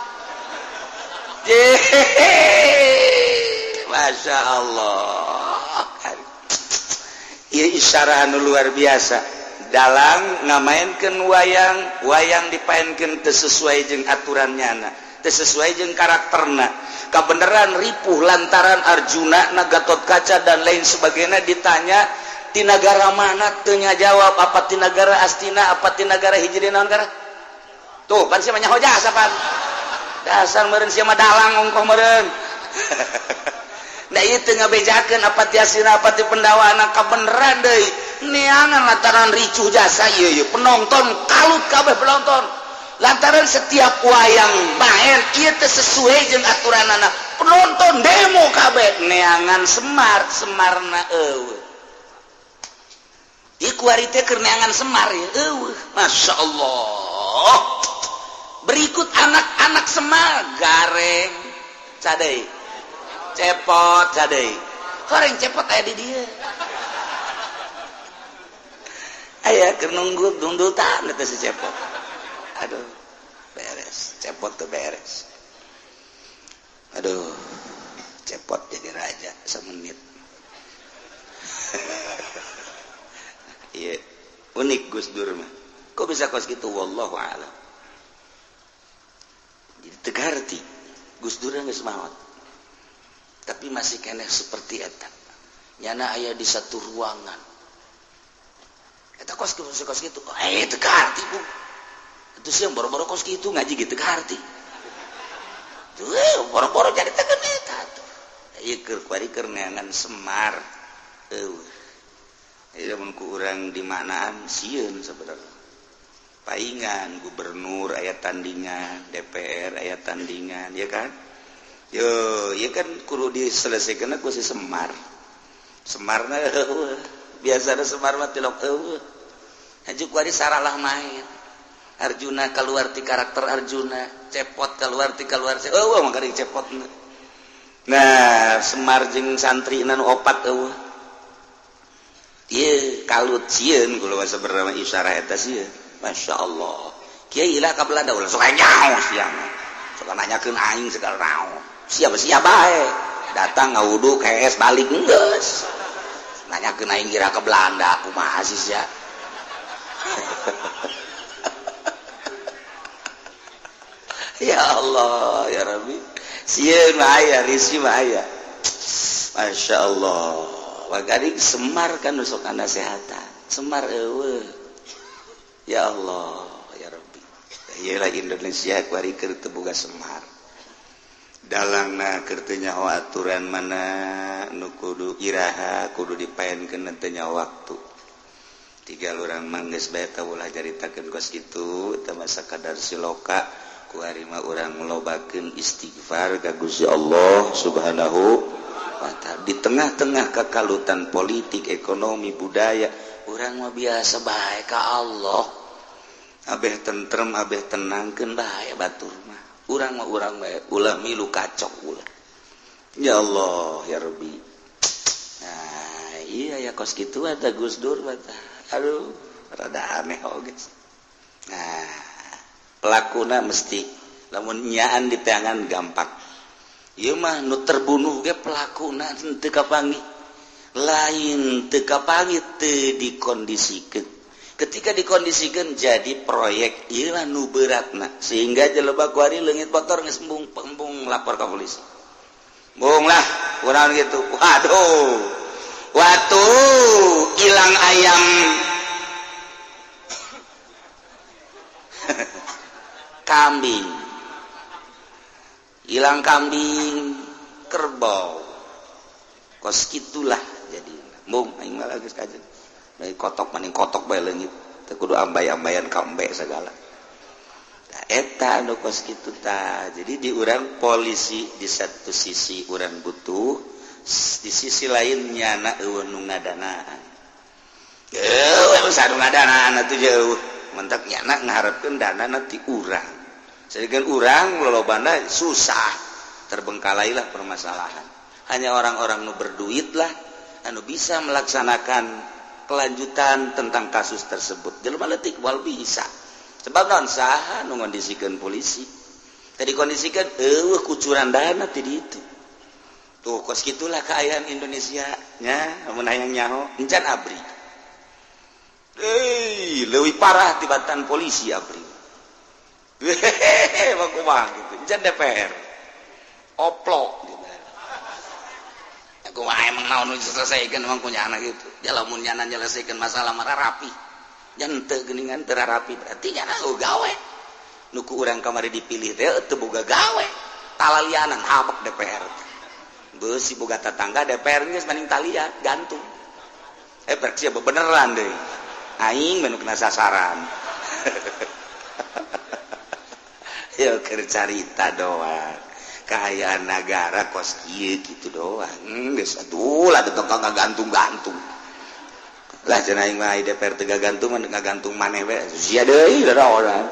Speaker 1: Masya Allah. Ieu isyarah anu luar biasa. Dalang ngamainkeun wayang, wayang dipaenkeun teu sesuai jeung aturan nyana, teu sesuai jeung karakterna. Kabeneran ripuh lantaran Arjuna na Gatot Kaca dan lain sebagainya ditanya ti nagara mana teu jawab, apa ti nagara Astina, apa ti nagara hiji naon negara. Tuh, pan sia mah nyaho jasa pan. Dasar meureun sia mah dalang ongkoh meureun. Nah ieu teu ngabejakeun apa ti Astina apa ti Pendawana, kabeneran deui. Neangan lantaran ricuh jasa ieu ieu penonton kalut kabeh penonton. Lantaran setiap wayang main ieu teu sesuai jeung aturanana. Penonton demo kabeh neangan Semar, Semarna eueuh. Ieu kuari teh keur neangan Semar ya eueuh. Masya Allah. Berikut anak-anak Semar Gareng cadai Cepot cadai goreng Cepot aya di dieu aya keur nunggu dundutan eta si Cepot. Aduh, beres Cepot tuh beres. Aduh, Cepot jadi raja semenit. Iya, unik Gus Dur mah. Kok bisa kos gitu, wallahu a'lam. Jadi tegarti Gus Dur geus maot. Tapi masih keneh seperti eta. Nyana aya di satu ruangan. Eta kos kitu kos kitu. Eh, tegarti bu. Itu sih yang boro-boro kos kitu ngaji gitu tegarti. Tuh, boro-boro jadi tegan eta tuh. Ieu keur kuari keur neangan Semar. Eueuh. Ieu mun ku urang di manaan sieun sebenarnya. Paingan gubernur aya tandingan, DPR aya tandingan, ya kan? Yo, ya kan kudu diselesaikan ku si Semar. Semarna eueuh. Biasana Semar mah tilok eueuh. Haji kuari saralah main. Arjuna keluar ti karakter Arjuna, Cepot keluar ti keluar eueuh mah kari Cepotna. Nah, Semar jeung santri nu opat eueuh. Ieu kalut sieun kula sabenerna isyarah eta sieun. Masya Allah. Kiai lah ka Belanda ulah sok nyaho sia mah. Sok nanyakeun aing segala naon. Siapa-siapa bae. Datang ngawudu kees balik geus. Nanyakeun aing kira ke Belanda kumaha sih sia. Ya Allah, ya Rabbi. Sieun mah aya, risi mah aya. Masya Allah. Wagari Semar kan sok nasehatan. Semar eueuh. Ya Allah, ya Rabbi. Iyalah Indonesia kuari keur teu boga Semar. Dalangna keur teu nyaho aturan mana nu kudu iraha kudu dipaenkeun teu nyaho waktu. Tiga urang mah geus bae tah ulah caritakeun kos kitu teu masa kadar siloka kuari mah urang lobakeun istighfar ka Gusti Allah Subhanahu wa ta'ala. Di tengah-tengah kekalutan politik, ekonomi, budaya, urang mah biasa bae ka Allah. Abeh tentrem, abeh tenangkeun bae batur mah. Urang mah urang bae, ulah milu kacok ulah. Ya Allah, ya Rabbi. Nah, iya ya kos kitu ada Gus Dur mah. Aduh, rada aneh oge. Nah, pelakuna mesti lamun nyaan di tangan gampang. Ieu mah nu terbunuh ge pelakuna teu kapanggih. Lain teu kapanggih teu dikondisikeun. Ketika dikondisikan jadi proyek ieu mah nu beratna sehingga jelema kuari leungit motor geus embung lapor ke polisi. Embung lah kurang gitu. Waduh. Waktu hilang ayam kambing. Hilang kambing kerbau. Kos kitulah jadi. Embung aing mah geus kajen. Bae kotok maning kotok bae leungit. Teu kudu ambay-ambayan kambe segala. Nah, eta anu kos kitu tah. Jadi di urang polisi di satu sisi urang butuh, di sisi lain nyana eueuh nu ngadanaan. Eueuh sanu ngadanaan atuh jauh. Mentak nyana ngaharepkeun dana ti urang. Sedangkan urang lolobana susah, terbengkalailah permasalahan. Hanya orang-orang nu berduit lah anu bisa melaksanakan Kelanjutan tentang kasus tersebut. Jelema leutik moal bisa. Sebab naon, saha nu ngondisikeun polisi? Tadi kondisikan eueuh kucuran dana ti ditu. Tuh kos kitulah keayaan Indonesia nya, mun hayang nyaho encan ABRI. Euy, leuwih parah tibatan polisi ABRI. Hehehe, kumaha gitu. Encan DPR. Oplok gitu. Kumaha emang naon nu diselesaikan emang punya anak gitu. Ya lamun nyana nyelesaikan masalah mah rapi. Jan teu geuningan teu rapi berarti nyana gawe. Nu ku urang kamari dipilih teh teu boga gawe. Talalianan habek DPR. Beusi boga tatangga DPR geus maning talia gantung. Berarti ya beneran deui. Aing mah nu kena sasaran. Ya keur carita doang. Kaayaan negara kos kieu kitu doang. Geus atuh lah teu gantung-gantung. Lah cenah aing mah DPR teu gagantung mah ngagantung maneh we. Sia deui da orang.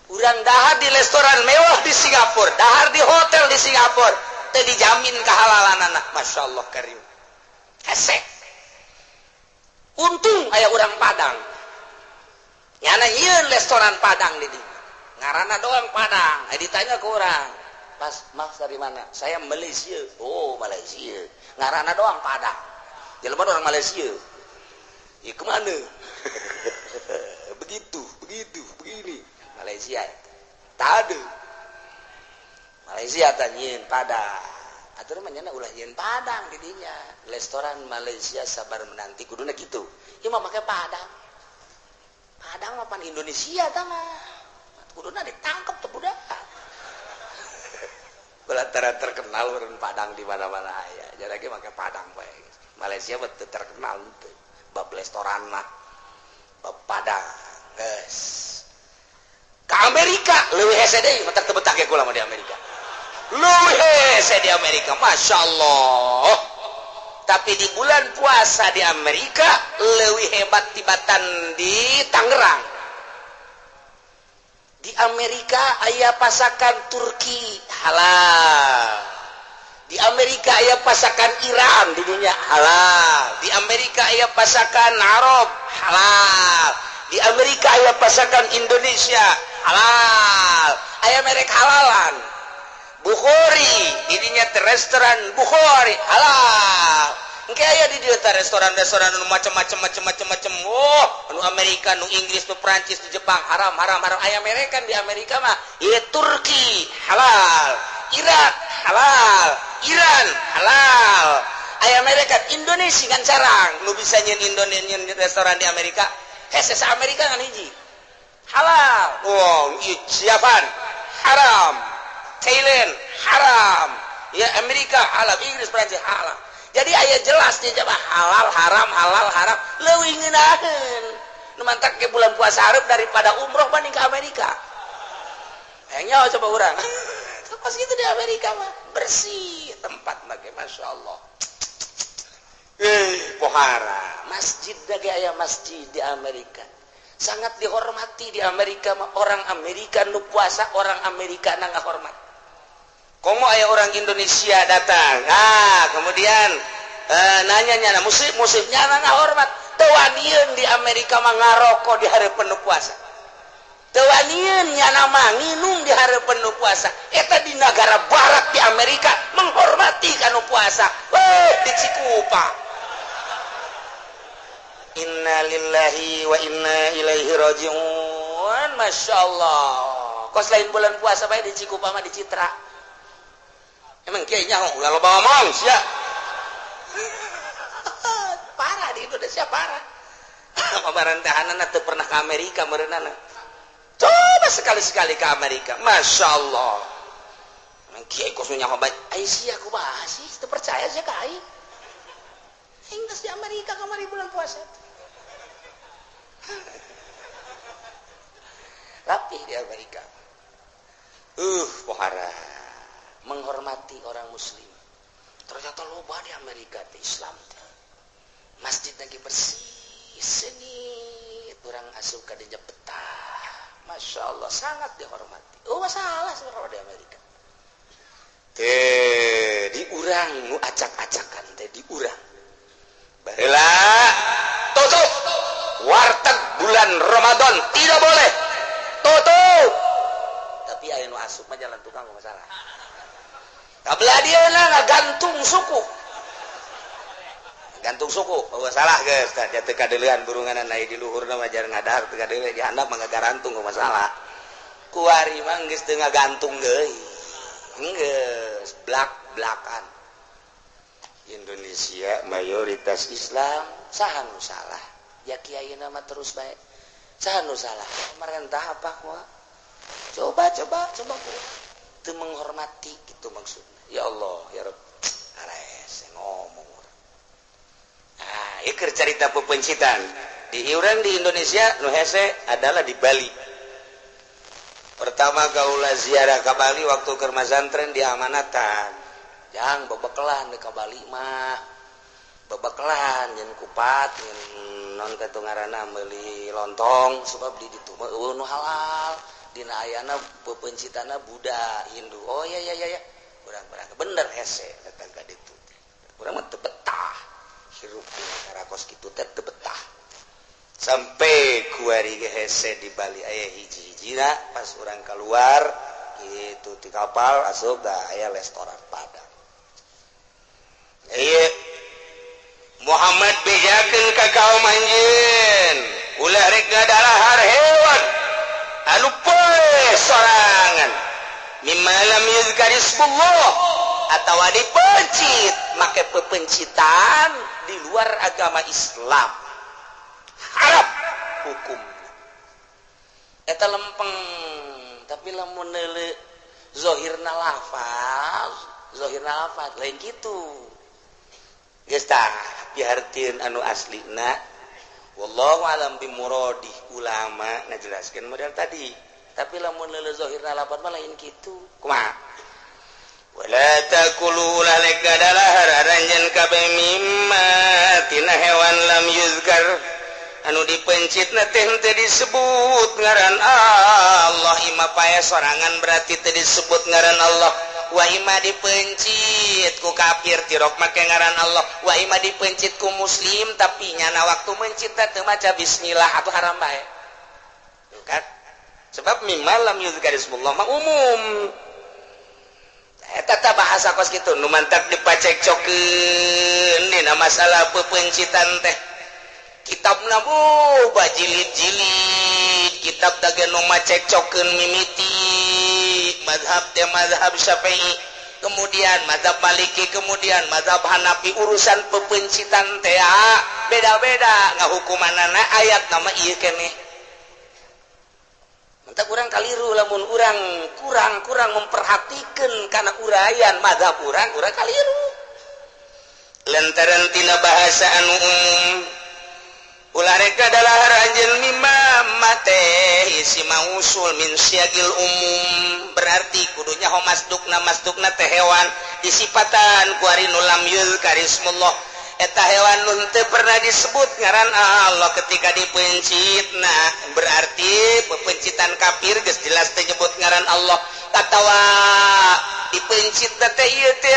Speaker 3: Urang dahar di restoran mewah di Singapura, dahar di hotel di Singapura, teu dijamin kehalalan anak. Masya Allah karim. Hese. Untung aya urang Padang. Nyana ieu restoran Padang di dieu. Ngaranna doang Padang. Ditanya ke orang, "Mas, mas dari mana?" "Saya Malaysia." "Oh, Malaysia." Ngaranna doang Padang. Jelema orang Malaysia. Ya kemana? Begitu, begitu, begini. Malaysia. Tak ada. Malaysia tanyin Padang. Atur mah nyana ulah nyeun Padang di dinya. Restoran Malaysia sabar menanti kuduna kitu. Ieu mah make Padang. Padang mah pan Indonesia tah mah. Kuduna ditangkep tuh budak. Belantara terkenal urang Padang di mana-mana aya. Jadi ge make Padang bae. Malaysia mah teu terkenal teu. Bab restoran mah. Bab Padang. Geus. Ke Amerika leuwih hese deui, matak teu betah ge kula mah di Amerika. Leuwih hese di Amerika, Masya Allah. Tapi di bulan puasa di Amerika leuwih hebat tibatan di Tangerang. Di Amerika aya pasakan Turki halal. Di Amerika aya pasakan Iran di dunia halal. Di Amerika aya pasakan Arab halal. Di Amerika aya pasakan Indonesia halal. Aya merek halalan. Bukhari di dinya teh restoran Bukhari halal. Engke aya di dieu teh restoran-restoran nu macam-macam macam-macam macam. Oh, nu Amerika, nu Inggris, nu Prancis, nu Jepang haram haram haram. Aya merekan di Amerika mah ieu Turki halal, Irak halal, Iran halal. Aya merekan Indonesia kan sarang nu bisa nyeun Indonesia nyeun restoran di Amerika. Hese sa Amerika kan hiji. Halal. Oh, Japan haram. Thailand haram. Ya Amerika halal, Inggris, Prancis halal. Jadi aya jelas nya jaba halal haram halal haram leuwih ngeunaheun. Nu mantak ke bulan puasa hareup daripada umroh banding ke Amerika. Hayang nyawa coba urang. Pas gitu di Amerika mah bersih tempat mah ge Masya Allah. Pohara masjid lagi aya masjid di Amerika. Sangat dihormati di Amerika mah orang Amerika nu puasa orang Amerika na ngahormat. Komo aya orang Indonesia datang. Ah, kemudian nanya nyana muslim nyana ngahormat. Teu wanieun di Amerika mah ngaroko di hareupeun nu puasa. Teu wanieun nyana mah nginum di hareupeun nu puasa. Eta di negara barat di Amerika menghormati kanu puasa. Weh, di Cikupa. Innalillahi wa inna ilaihi rajiun. Masya Allah. Kos lain bulan puasa bae di Cikupa mah di Citra. Emang kiai nyaho ulah loba ngomong sia. Parah di Indonesia parah. Pemerintahanna teu pernah ke Amerika meureunana. Coba sekali-sekali ke Amerika. Masya Allah. Emang kiai kos nyaho bae. Ai sia kumaha sih? Teu percaya sia ka aing. Aing geus di Amerika kamari bulan puasa. Rapi di Amerika. Pohara. Menghormati orang muslim. Ternyata loba di Amerika teh Islam teh. Masjid lagi bersih, sengit, urang asup ka dinya betah. Masya Allah sangat dihormati. Oh masalah sebenarnya di Amerika. Teh di urang nu acak-acakan teh di urang. Heula tutup warteg bulan Ramadan tidak boleh tutup. Tapi aya nu asup mah jalan tukang masalah. Kabelah dieuna ngagantung suku. Gantung suku, oh salah geus tah teu kadeulean burunganan aya di luhurna mah jar ngadahar teu kadeule di handap mah ngagarantung masalah. Kuari mah geus teu ngagantung deui. Geus blak-blakan. Indonesia mayoritas Islam, saha nu salah? Ya kiai mah terus bae. Saha nu salah? Pemerintah apa kumaha? Coba coba coba teu menghormati gitu maksudna. Ya Allah, ya Rabb. Ares ngomong. Ah, ieu keur carita pepencitan. Di urang di Indonesia nu hese adalah di Bali. Pertama kaula ziarah ka Bali waktu keur masantren di amanatan. Jang bebekelan ka Bali mah. Bebekelan nyen kupat nyen non teh ngaranna meuli lontong sebab di ditu mah eueuh nu halal. Dina ayana pepencitana Buddha, Hindu. Oh ya ya ya ya. Urang berangkat bener hese datang ka ditu. Urang mah teu betah. Hirup karakos kitu teh teu betah. Sampai kuari ge hese di Bali aya hiji-hijina pas urang keluar kitu ti kapal asup da aya restoran Padang. Ieu Muhammad bejakeun ka kaum anjeun ulah rek ngadalahar hewan anu poe sorangan mimma lam yuzkar ismullah atawa dipencit make pepencitan di luar agama Islam haram hukum eta lempeng. Tapi lamun neuleuh zahirna lafaz lain kitu geus tah pihartieun anu aslina wallahu alam bimuradih ulama ngajelaskeun model tadi. Tapi lamun neuleuh zahirna lafaz mah lain kitu kumaha. Wala takulu laleka dalahar aranjeun kabeh mimma tina hewan lam yuzkar anu dipencitna teh teu disebut ngaran Allah. Ima pae sorangan berarti teu disebut ngaran Allah. Wa ima dipencit ku kafir tirok make ngaran Allah. Wa ima dipencit ku muslim tapi nyana waktu mencit teh teu maca bismillah atuh haram bae. Tuh kan? Sebab mimma lam yuzkar ismullah mah umum. Eta bahasa kos kitu nu mantak dipacekcokeun dina masalah pepencitan teh. Kitabna bajilid-jilid, kitab dage nu macekcokeun mimiti mazhab teh mazhab Syafi'i, kemudian mazhab Maliki, kemudian mazhab Hanafi. Urusan pepencitan teh beda-beda ngahukumanana ayat nama ieu keneh. Mantak urang kaliru lamun urang kurang memperhatikan kana uraian mazhab urang kaliru. Lantaran tina bahasa anu umum ulah rek dalahar anjeun mimma mate isi mausul min syagil umum berarti kudunya homasdukna teh hewan disipatan ku ari nu lam yuzkar ismullah. Eta hewan nu teu pernah disebut ngaran Allah ketika dipencitna berarti pepencitan kafir geus jelas teu nyebut ngaran Allah. Atawa dipencitna teh ieu teh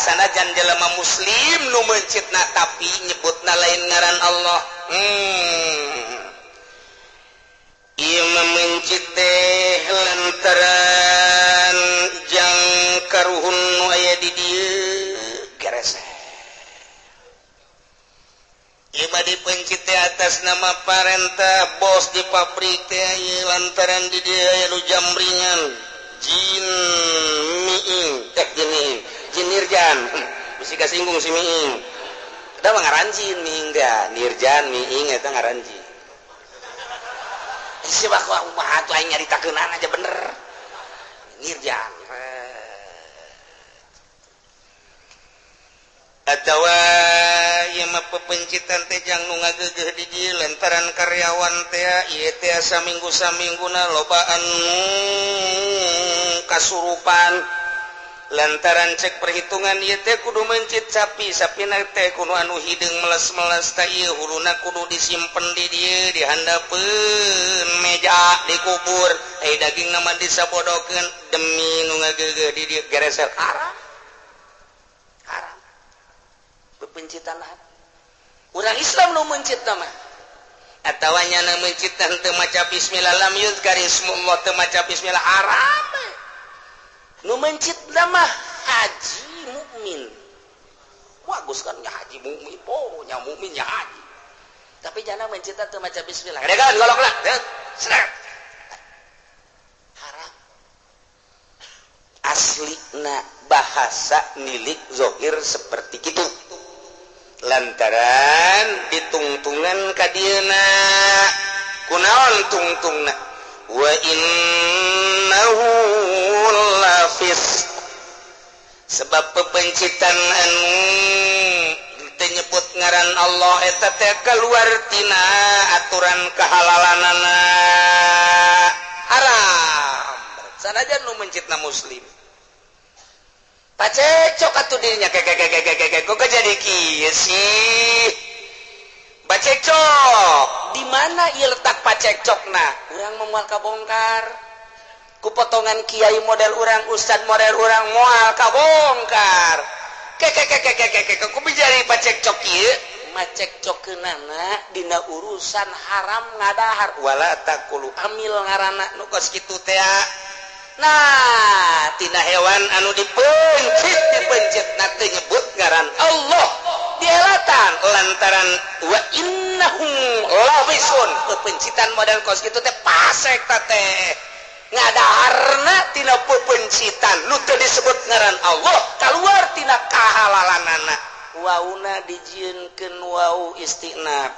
Speaker 3: sanajan jelema muslim nu mencitna tapi nyebutna lain ngaran Allah. Ieu mencit teh lantaran jang karuhun nu aya di dieu gerese. Ima dipencit teh atas nama parentah bos di pabrik teh lantaran di dieu aya nu jamringan jin miing teh jin jin nirjan bisi kasinggung si miing eta mah ngaranjin miing teh nirjan miing eta ngaranjin si bakwa kumaha atuh aing nyaritakeunana aja bener nirjan atawa ieu mah pepencitan teh jang nu ngageugeuh di dieu lantaran karyawan teh ieu teh saminggu-samingguna lobaan kasurupan lantaran cek perhitungan ieu teh kudu mencit sapi sapina teh kudu anu hideung meles-meles teh ieu huluna kudu disimpen di dieu di handapeun meja dikubur ai dagingna mah disabodokeun demi nu ngageugeuh di dieu geresel haram. Pepencitan Urang Islam nu mencit mah atawa nyana mencit teu maca bismillah lam yuzkar ismullah teu maca bismillah haram. Nu mencit mah Haji Mukmin. Bagus kan nya Haji Mukmin, oh nya mukmin nya haji. Tapi jana mencit teu maca bismillah. Gedekan golok lah. Seret. Haram. Aslina bahasa milik zohir seperti itu. Lantaran ditungtungan ka dieuna. Kunaon tungtungna? Wa innahu lafis. Sebab pepencitan anu teu nyebut ngaran Allah eta teh keluar tina aturan kehalalanana haram. Sanajan nu mencitna muslim. Pacekcok atuh dirinya kek kok jadi kieu sih. Pacekcok di mana ieu letak pacekcokna? Urang mah moal kabongkar. Ku potongan kiai model urang, ustad model urang moal kabongkar. Kek kok jadi pacekcok ieu? Macekcokeunana dina urusan haram ngadahar wala taqulu amil ngaranna nu kos kitu teh. Nah, tina hewan anu dipencit na teu nyebut ngaran Allah dielatan lantaran wa innahu lawisun pepencitan model kos kitu teh pasek ta teh ngadaharna tina pepencitan nu teu disebut ngaran Allah kaluar tina kahalalanana wauna dijieunkeun wau istinaf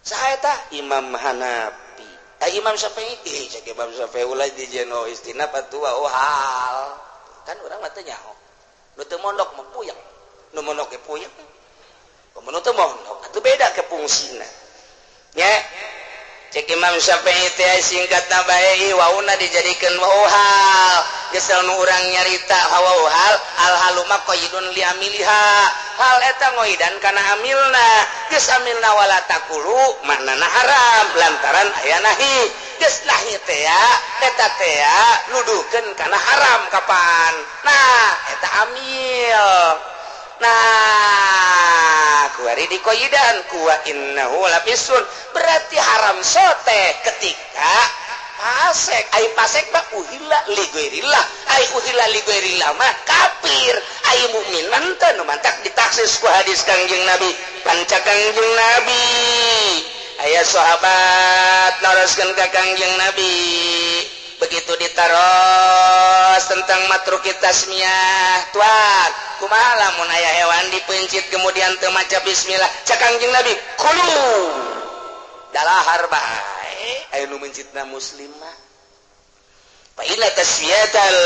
Speaker 3: saha eta Imam Hanafi. Imam Syafi'i, cek Imam Syafi'i ulah dijieun istinaf atuh wau hal. Kan urang mah teu nyaho. Nu teu mondok mah puyeng. Nu mondok ge puyeng. Komo nu teu mondok atuh beda ke fungsina. Nya cek Imam Syafi'i teh singkatna bae wauna dijadikeun wau hal. Geus nu urang nyarita wau hal, al halu mah qaidun li amiliha. Hal eta ngoidan kana amilna. Geus amilna wala taqulu maknana haram lantaran aya nahi. Geus nahi teh eta teh nuduhkeun kana haram kapan. Nah, eta amil. Nah, kuari dikoidan kuwa innahu lafisun berarti haram sote ketika pasek. Ai pasek mah uhilla li ghairillah. Ai uhilla li ghairillah mah kafir. Ai mukmin mah teu nu mantak ditaksis ku hadis Kangjeng Nabi. Panca Kangjeng Nabi aya sahabat naroskeun ka Kangjeng Nabi. Begitu ditaros tentang matruki tasmiyah, tuan, kumaha lamun aya hewan dipencit kemudian teu maca bismillah, cak Kangjeng Nabi, kulu. Dalahar bae aya nu mencitna muslim mah. Fa inna tasmiyatal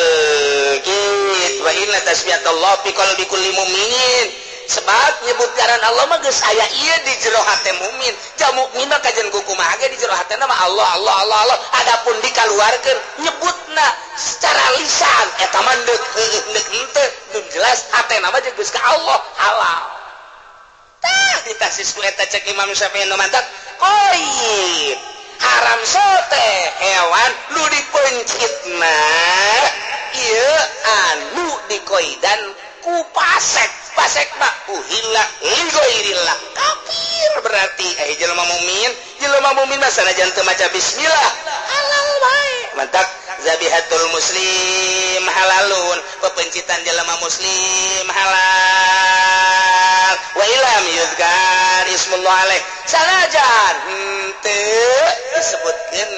Speaker 3: kit wa inna tasmiyatallah fi qalbi kulli mu'minin. Sebab nyebut ngaran Allah mah geus aya ieu di jero hate mukmin. Ja mukmin mah kajian kumaha ge di jero hatena mah Allah Allah Allah Allah. Adapun dikaluarkeun nyebutna secara lisan eta mah deuk heueuh deuk henteu nu jelas hatena mah geus ka Allah halal. Tah ditasis ku eta cek Imam Syafi'i nu mantap qoid haram sote hewan nu dipencitna ieu anu dikoidan ku pasek. Pasek mah uhilla li ghairillah kafir berarti jelema mukmin mah sanajan teu maca bismillah halal bae. Mantak zabihatul muslim halalun pepencitan jelema muslim halal wa ilam yuzkar ismullah alaih sanajan henteu disebutkeun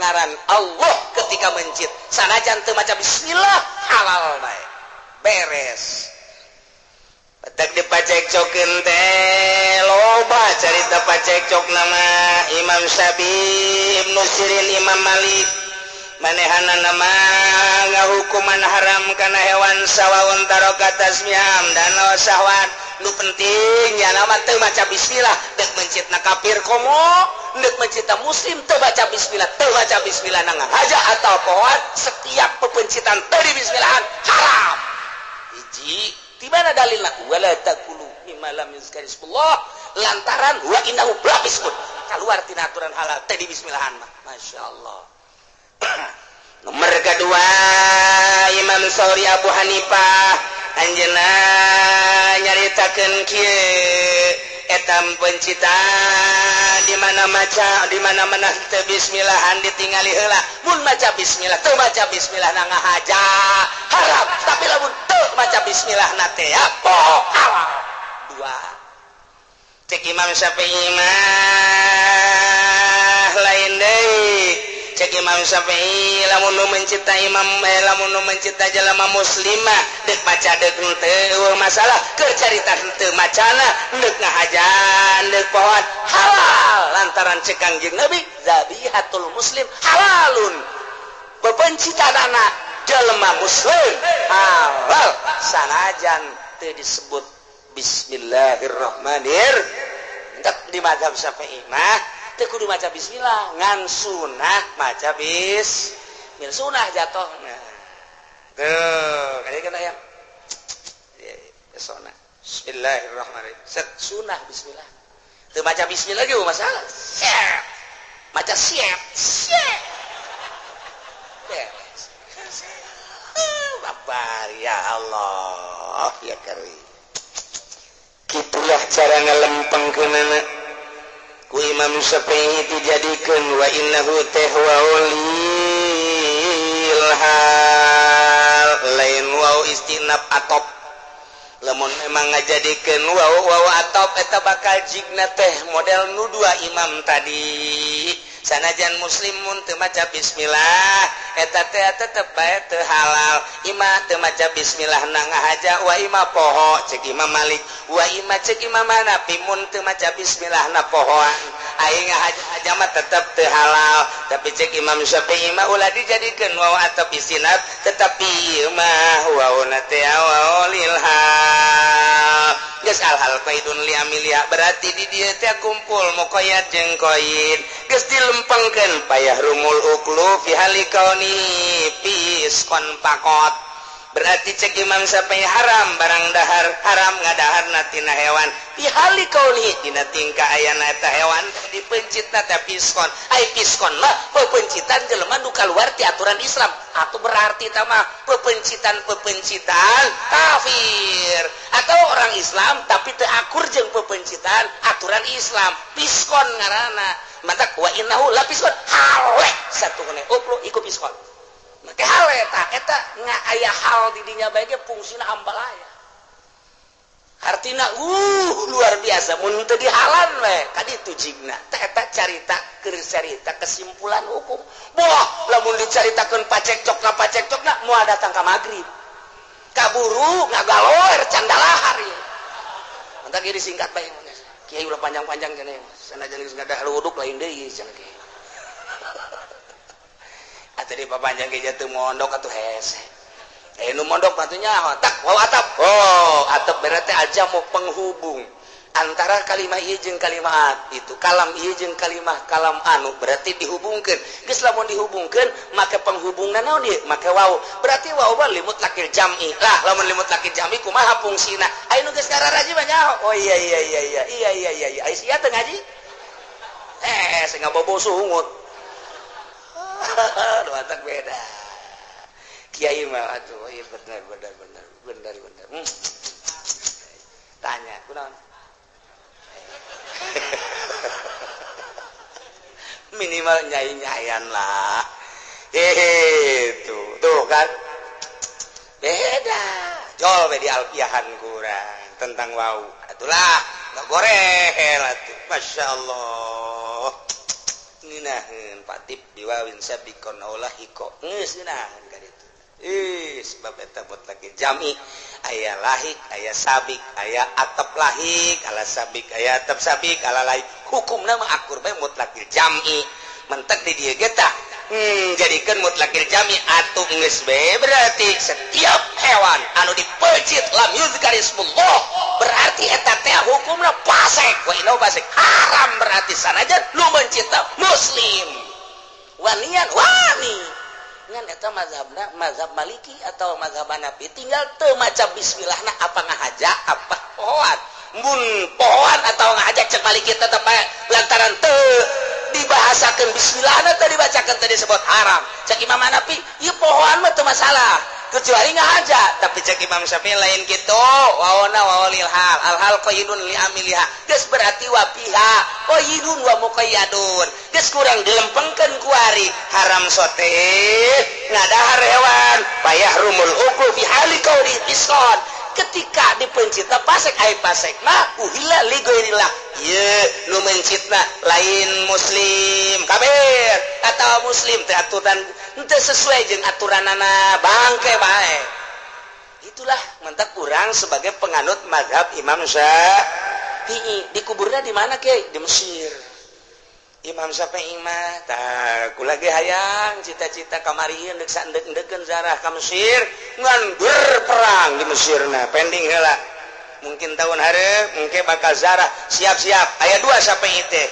Speaker 3: ngaran Allah ketika mencit sanajan teu maca bismillah halal bae beres. Petak dipacekcokeun teh loba carita pacekcok nama Imam Syafi'i, Ibnu Sirin, Imam Malik. Manehana nama ngahukuman haram kana hewan sawaun taraka tasmiyam dan sahwan. Nu penting nya nama teu maca bismillah deuk mencitna kafir komo, deuk mencitna muslim teu baca bismillah, teu baca bismillah na ngahaja atau pohoan setiap pepencitan teu dibismillahan haram. Hiji di mana dalilna wala taqulu mimma lam yuzkar ismullah lantaran wa innahu lafisun keluar tina aturan halal teh di bismillahan mah. Masyaallah. Nomor kedua Imam Sauri Abu Hanifah anjeunna nyaritakeun kieu Eta pencitan di mana maca di mana-mana teu bismillahan ditingali heula. Mun maca bismillah teu maca bismillah na ngahaja haram, tapi lamun teu maca bismillah na teh poho halal. Dua. Cek Imam Syafi'i mah lain deui. Cek Imam Syafi'i lamun nu mencipta imam lamun nu mencipta jelema muslimah deuk maca deuk henteu masalah, keur carita henteu macana deuk ngahajan deuk pohoan halal lantaran cek Kangjeng Nabi zabihatul muslim halalun. Pepencitanana jelema muslim halal sanajan teu disebut bismillahirrahmanir. Di mazhab Syafi'i mah teu kudu maca bismillah, ngan sunah maca bismillah sunah jatohna. Tuh, kaya kan aya. Besokna. Bismillahirrahmanirrahim. Set sunah bismillah. Teu maca bismillah ge masalah. Siap. Maca siap. Siap. Beres. Babar ya Allah ya Karim. Kitulah cara ngalempengkeunana ku Imam Syafi'i dijadikeun wa innahu teh waulil hal lain wau istinab atop. Lamun memang ngajadikeun wau wau atop eta bakal jigna teh model nu dua imam tadi. Sanajan muslim mun teu maca bismillah eta teh tetep bae teu halal. Ima teu maca bismillah na ngahaja wa ima poho cek Imam Malik, wa ima cek Imam Hanafi mun teu maca bismillah na pohoan aing ngahaja mah tetep teu halal. Tapi cek Imam Syafi'i mah ulah dijadikeun waw atop istinad, tetapi ieu mah wauna teh waulil hal. Geus al hal qaidun li amiliha berarti di dieu teh kumpul muqayyad jeung qaid. Geus dilempengkeun payah rumul uklu fi halikauni fiskon pakot. Berarti cek Imam Syafi'i haram barang dahar haram ngadahar tina hewan fi halikauni dina tingkah ayana eta hewan dipencitna teh fiskon. Ai fiskon mah pepencitan jelema nu kaluar ti aturan Islam. Atau berarti tah mah pepencitan-pepencitan kafir atau orang Islam tapi teu akur jeung pepencitan aturan Islam. Fiskon ngaranna. Mantak wa innahu la fiskon hale satu kene uplu iku fiskon. Maka hal eta eta nga aya hal di dinya bae ge fungsina ambalaya. Artina luar biasa mun teu dihalan we ka ditu jigna. Teh eta carita keur carita kesimpulan hukum. Boh lamun dicaritakeun pacekcokna moal datang ka magrib. Kaburu ngagaloer candalahar ieu. Mantak ieu disingkat bae kiai ulah panjang-panjang cenah. Sanajan geus ngadahar wuduk lain deui cenah kiai. Atuh di papanjang ge jatuh mondok atuh hese. Nu mondok batunya tak waw atap. Oh, atap berarti aja mau penghubung antara kalimah ieu jeung kalimah itu. Kalam ieu jeung kalimah kalam anu berarti dihubungkeun. Geus lamun dihubungkeun make penghubungna naon ieu? Make waw. Berarti waw mah limut lakil jam'i. Lah lamun limut lakil jam'i kumaha fungsina? Aya nu geus ngararaji mah nyaho. Oh iya iya iya iya iya iya iya iya. Ai sia teu ngaji? Sing ngabobo sungut. Aduh, atak beda. Kiai mah atuh, iya benar benar benar benar benar. Tanya, kunaon? Minimal nyai-nyayan lah. Hehe, tuh kan. Beda. Jol we di alfiahan kurang tentang wau. Atulah, enggak goreh atuh. Masyaallah. Ngeunaheun patip biwawin sabikon aulahiko. Geus ngeunaheun ka ditu. Sebab eta mutlak jami aya lahik aya sabik aya atap lahik ala sabik aya atap sabik ala lahik hukumna mah akur bae mutlakil jami mentek di dieu ge tah jadikeun mutlakil jami atuh geus bae berarti setiap hewan anu dipeucit lam yuzkar ismullah berarti eta teh hukumna fasik wa inna fasik haram berarti sanajan nu mencipta muslim wanian wani ngan eta mazhabna mazhab Maliki atau mazhab Hanafi tinggal teu maca bismillahna apa ngahaja apa pohoan mun pohoan atau ngahaja cek Maliki tetep bae lantaran teu dibahasakeun bismillahna teu dibacakeun teu disebut haram cek Imam Hanafi ieu pohoan mah teu masalah Kecuali ngahaja, tapi cek Imam Syafi'i lain gitu. Wawana wawalil hal, al hal qaidun li amiliha. Geus berarti wa fiha qaidun wa muqayyadun. Geus kurang dilempengkeun kuari haram sote ngadahar hewan payahrumul uklu fi hali kauni fisqan. Ketika dipencitna pasek ai pasek mah uhilla li ghairillah. Ieu nu mencitna lain muslim kafir atawa muslim teh aturan henteu sesuai jeung aturanana bangke bae. Itulah mentak urang sebagai penganut mazhab Imam Syafi'i. Dikuburnya di mana ke? Di Mesir. Imam Syafi'i mah tah kula ge hayang cita-cita kamarian deuk saendek-endekeun zarah ka Mesir ngan berperang di Mesirna pending heula. Mungkin tahun hareup mungkin bakal zarah siap-siap. Aya dua Syafi'i teh.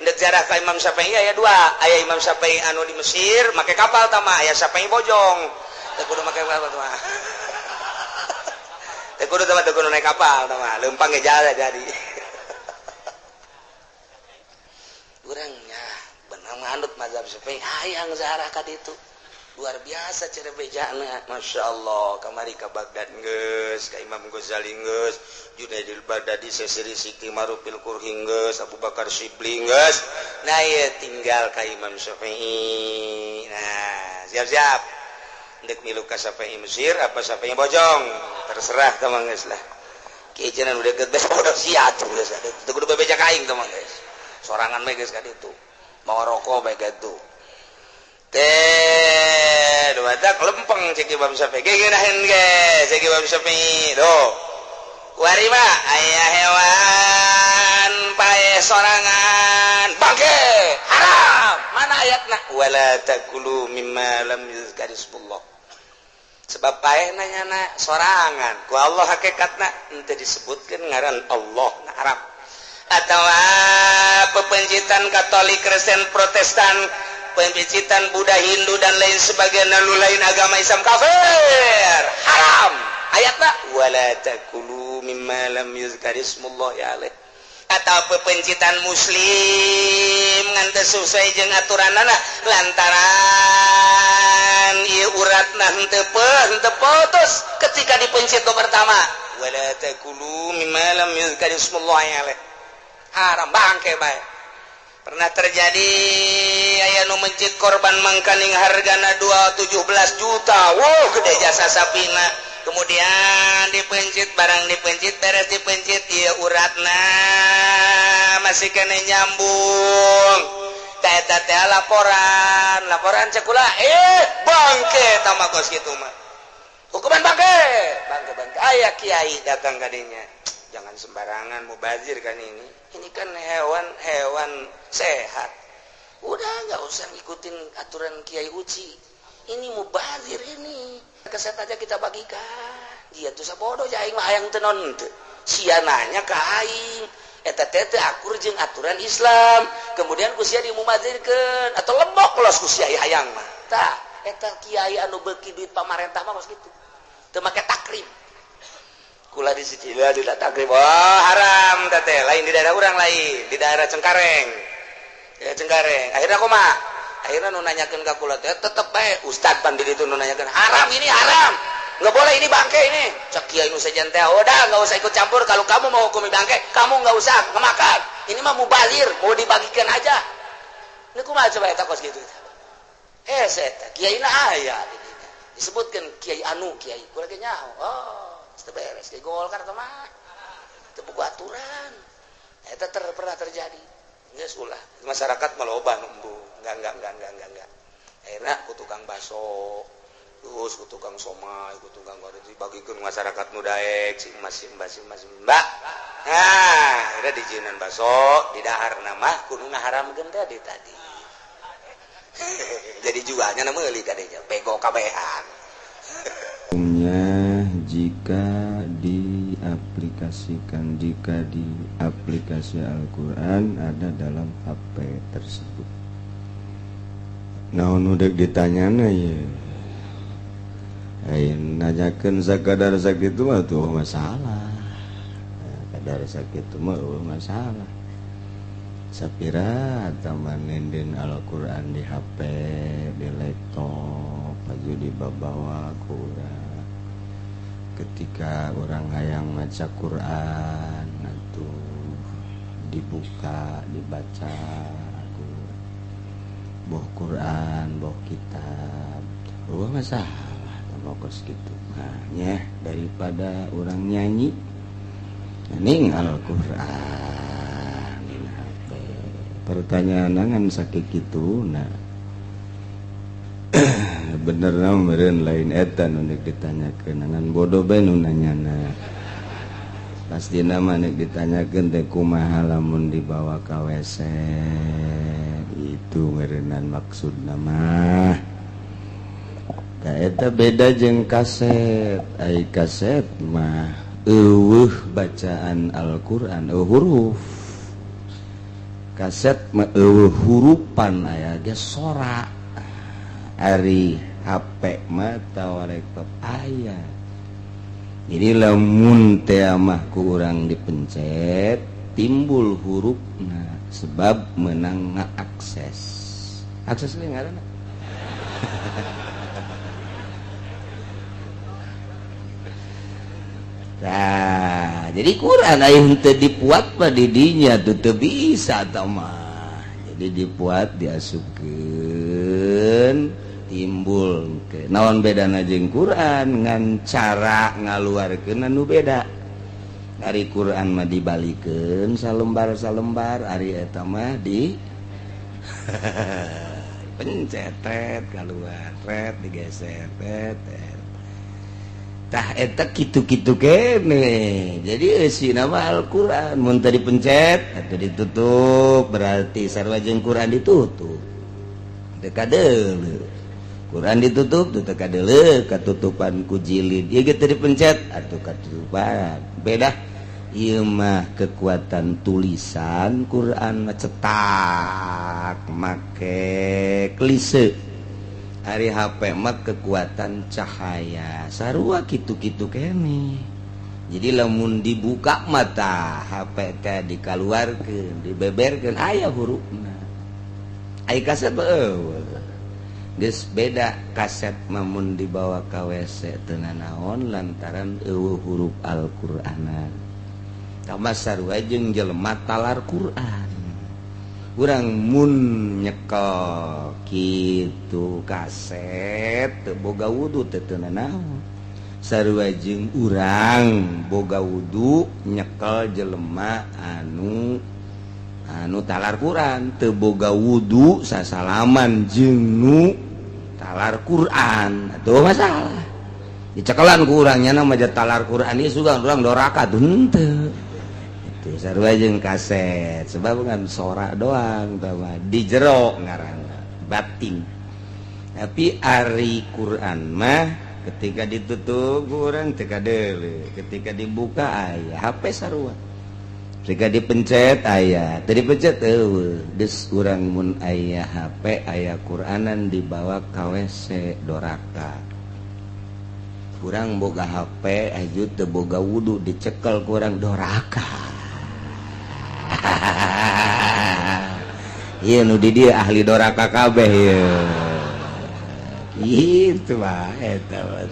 Speaker 3: Ndek zarah ka Imam Syafi'i aya dua. Aya Imam Syafi'i anu di Mesir make kapal tama, aya Syafi'i Bojong. Teu kudu make kapal tama. Teu kudu tama, teu kudu naik kapal tama. Leumpang ge jala jadi. Urangnya benar manut mazhab Syafi'i hayang zarah ka ditu. Luar biasa cara bejana, Masya Allah. Kamari ka Baghdad geus, ka Imam Ghazali geus, Junaidil Baghdadi Sesiri Siti Marufil Qurhi geus, Abu Bakar Shibli geus. Nah ieu tinggal ka Imam Syafi'i. Nah, siap-siap. Ndek milu ka Syafi'i Mesir apa Syafi'i Bojong, terserah teman geus lah. Kieu cenah nu deukeut geus bodoh sia atuh geus. Teu kudu bebeja ka aing teman geus. Sorangan we geus ka ditu. Mawa rokok bae kitu. Teh, dua tak lempeng cek Imam Syafi'i. Geunaheun ge cek Imam Syafi'i. Tuh. Kuari mah aya hewan paeh sorangan bangke haram. Mana ayatna? Wala takulu mimma lam yuzkar ismullah. Sebab paeh nanyana sorangan. Ku Allah hakikatna henteu disebutkeun ngaran Allah na haram. Atawa pepencitan Katolik, Kristen, Protestan, pembincitan Buddha, Hindu dan lain sebagainya, lalu lain agama Islam kafir haram. Ayatna wala takulu mimma lam yuzkar ismullah alaih. Atau pepencitan muslim ngan teu sesuai jeung aturanana lantaran ieu uratna henteu putus ketika dipencit nu pertama wala takulu mimma lam yuzkar ismullah alaih haram bangke bae. Pernah terjadi aya nu mencit korban mangkaning hargana 217 juta. Wow, gede jasa sapina. Kemudian dipencit, barang dipencit, beres dipencit, ieu uratna masih kene nyambung. Ta eta teh laporan, laporan cek kula, bangke tama kos kitu mah. Hukuman bangke, bangke bangke. Aya kiai datang ka dinya. Jangan sembarangan mubazir kan ini. Ini kan hewan-hewan sehat. Udah nggak usah ngikutin aturan Kiai Uci. Ini mubazir ini. Keset aja kita bagikan. Dia tuh sabodo ya aing mah hayang teu naon teu. Sia nanya ka aing. Eta teh teu akur jeung aturan Islam. Kemudian ku sia dimubazirkeun atau lembok los ku sia hayang mah. Tah, eta kiai anu beuki duit pamarentah mah kos kitu. Teu make takrim. Kula di Sicilia tidak takrib. Wah, haram teh lain di daerah urang lain, di daerah Cengkareng. Ya Cengkareng. Akhirnya kumaha? Akhirnya nu nanyakeun ka kula teh tetep bae ustad pan di ditu nu nanyakeun, haram ini haram. Enggak boleh ini bangke ini. Cek kiai nu sejen teh, udah enggak usah ikut campur kalau kamu mau hukumi bangke, kamu enggak usah ngemakan. Ini mah mubazir, mau dibagikan aja. Ini kumaha coba eta kos kitu. Hese eta kiai na aya di dinya. Disebutkeun kiai anu kiai, kula ge nyaho. Oh. Beres di Golkar mah teu buku aturan eta pernah terjadi geus ulah masyarakat mah loba nunggu enggak akhirnya ku tukang baso terus ku tukang somai ku tukang goreng dibagikeun masyarakat nu daek si mas si mbak si mas mbak. Nah akhirnya dijinan baso di dahar mah kudu ngaharamkeun tadi tadi jadi jualnya na meuli kadenya bego kabehan.
Speaker 2: Jika diaplikasikan, jika di aplikasi Al-Quran ada dalam HP tersebut. Naon udah ditanyana ya, nanyakeun sakadar sakitu mah tuh masalah. Kadar sakitu mah masalah. Sapira taman nenden Al-Quran di HP, di laptop, baju dibawa kurang. Ketika orang hayang maca Quran atuh dibuka dibaca aku boh Quran boh kitab eueuh masalah tah kos kitu mah nya daripada orang nyanyi ning Al-Qur'an dina HP. Pertanyaan ngan sakit kitu nah bener na meureun lain eta nu nek ditanyakeun ngan bodoh bae nu nanyana. Pastina mah nek ditanyakeun teh kumaha lamun dibawa ka WC itu meureunnan maksudna mah. Tah eta beda jeung kaset. Ai kaset mah eueuh bacaan Al-Qur'an eueuh huruf. Kaset mah eueuh hurupan aya ge sora. Ari HP mah tawarekop aya. Jadi lamun teh mah ku urang dipencet timbul hurufna sebab menang ngaakses. Akses we ngaranna. Nah, jadi Quran aya henteu dipuat mah di dinya tuh teu bisa tah mah. Jadi dipuat diasupkeun timbul ke naon bedana jeung Quran ngan cara ngaluarkeun anu beda. Ari Quran mah dibalikeun salembar-salembar, ari eta mah di pencetet kaluar, ret digeser tet. Tah eta kitu-kitu kene. Jadi eusina mah Al-Qur'an mun teu dipencet atuh ditutup berarti sarua jeung Quran ditutup. Teu kadeuleu. Quran ditutup tuh teu kadeuleu katutupan ku jilid. Ieu ge teu dipencet atuh katutupan. Beda ieu mah kekuatan tulisan Quran mah cetak make klise. Ari HP mah kekuatan cahaya sarua kitu-kitu kene. Jadi lamun dibuka mata HP teh dikaluarkeun dibeberkeun aya hurufna. Ai kaset eueuh. Geus beda kaset mah mun dibawa ka WC teu nanaon lantaran eueuh huruf Al-Qur'anan. Tah sarua jeung jelema talar Qur'an. Urang mun nyekel kitu kaset teu boga wudu teu teu nanaon. Sarua jeung urang boga wudu nyekel jelema anu anu talar Quran teu boga wudu sasalaman jeung nu talar Quran atuh masalah. Dicekelan ku urang nya mah talar Quran ieu sugan urang doraka tuh henteu. Itu sarua jeung kaset sebab kan sora doang tah mah di jero ngaranna batin. Tapi ari Quran mah ketika ditutup urang teu kadeuleu, ketika dibuka aya HP sarua. Ketika dipencet aya, teu dipencet eueuh. Geus urang mun aya HP aya Quranan dibawa ka WC doraka. Urang boga HP aju teu boga wudu dicekel ku urang doraka. Ieu nu di dieu ahli doraka kabeh ieu. Kitu mah eta mah.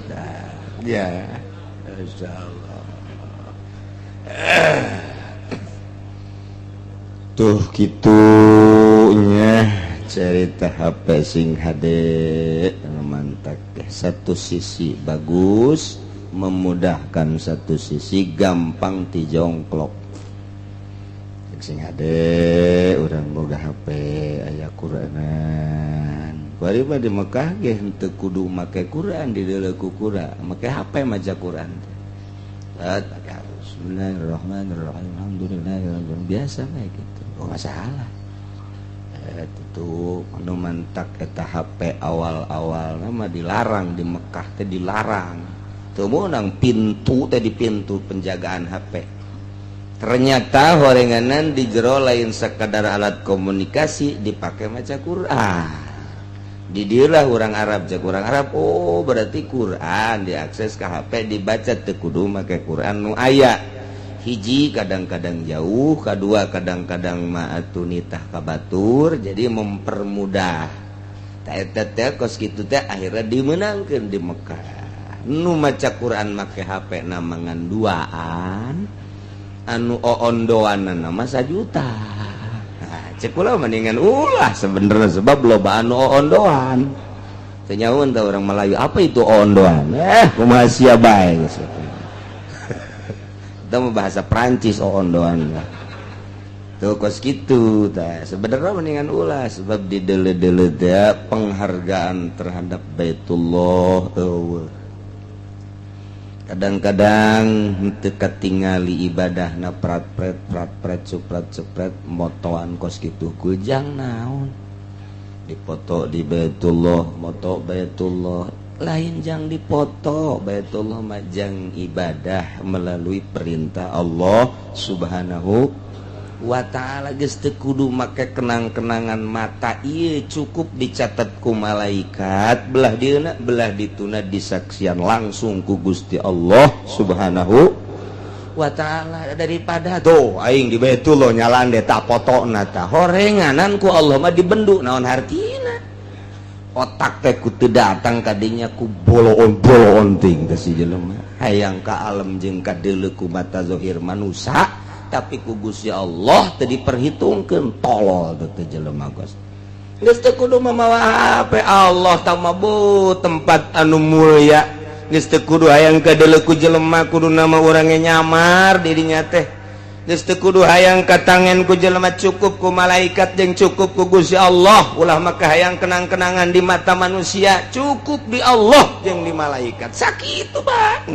Speaker 2: Ya, insyaallah. Tuh kitunya cerita HP sing hade mantak. Satu sisi bagus memudahkan, satu sisi gampang dijongklok. Sing hade urang boga HP aya Quranan. Kuari mah di Mekah ge henteu kudu make Quran di deuleu ku Quran, make HP maca Quran. Bismillahirrahmanirrahim. Alhamdulillahirabbil biasa kayak gitu. Oh masalah. Itu anu mantak eta HP awal-awal nama dilarang di Mekah teh dilarang. Teu meunang pintu teh di pintu penjagaan HP. Ternyata horenganan di jero lain sekadar alat komunikasi dipakai maca Quran. Di dieulah urang Arab cek urang Arab, oh berarti Quran diakses ke HP dibaca teu kudu make Quran nu aya. Hiji kadang-kadang jauh, kadua kadang-kadang mah atuh nitah ka batur, jadi mempermudah. Tah eta teh kos kitu teh akhirnya dimenangkeun di Mekah. Nu maca Quran make HP na ngan duaan, anu oondoan nama 1 juta. Nah, cek kula mendingan ulah sebenarnya, sebab loba anu oondoan. Teu nyaho tah orang Melayu apa itu oondoan. Eh, kumaha sia bae geus. Itu mah bahasa Prancis, oondoan tuh kos gitu. Tah, sebenarnya mendingan ulah, sebab di dele-dele teh penghargaan terhadap Baitullah eueuh. Kadang-kadang teu katingali ibadah na, prat-pret prat-pret, suprat supret, motoan kos gitu. Kujang naon dipoto di Baitullah, moto Baitullah? Lain jang dipoto Baitullah mah, jang ibadah melalui perintah Allah Subhanahu wa Ta'ala. Geus teu kudu make kenang-kenangan mata ieu, cukup dicatat ku malaikat belah dieuna, belah dituna, disaksian langsung ku Gusti Allah Subhanahu wa Ta'ala. Daripada tuh aing di Baitullah nyalaan deh tak fotona, tah horenganan ku Allah mah dibendu, naon hartina? Otak teh ku teu datang kadinya ku boloon-boloon ting teh si jelema hayang ka alam jeung kadeuleu ku mata zahir manusia, tapi ku Gusti Allah teu diperhitungkeun. Tolol teh jelema. Geus geus teu kudu mamawa HP. Allah tah mah bu tempat anu mulia. Geus teu kudu hayang kadeuleu ku jelema, kudu nama urangnya nyamar dirinya teh. Geus teu kudu hayang katangen ku jelema, cukup ku malaikat jeung cukup ku Gusti Allah. Ulah maka hayang kenang-kenangan di mata manusia, cukup di Allah jeung di malaikat. Sakitu, Pak.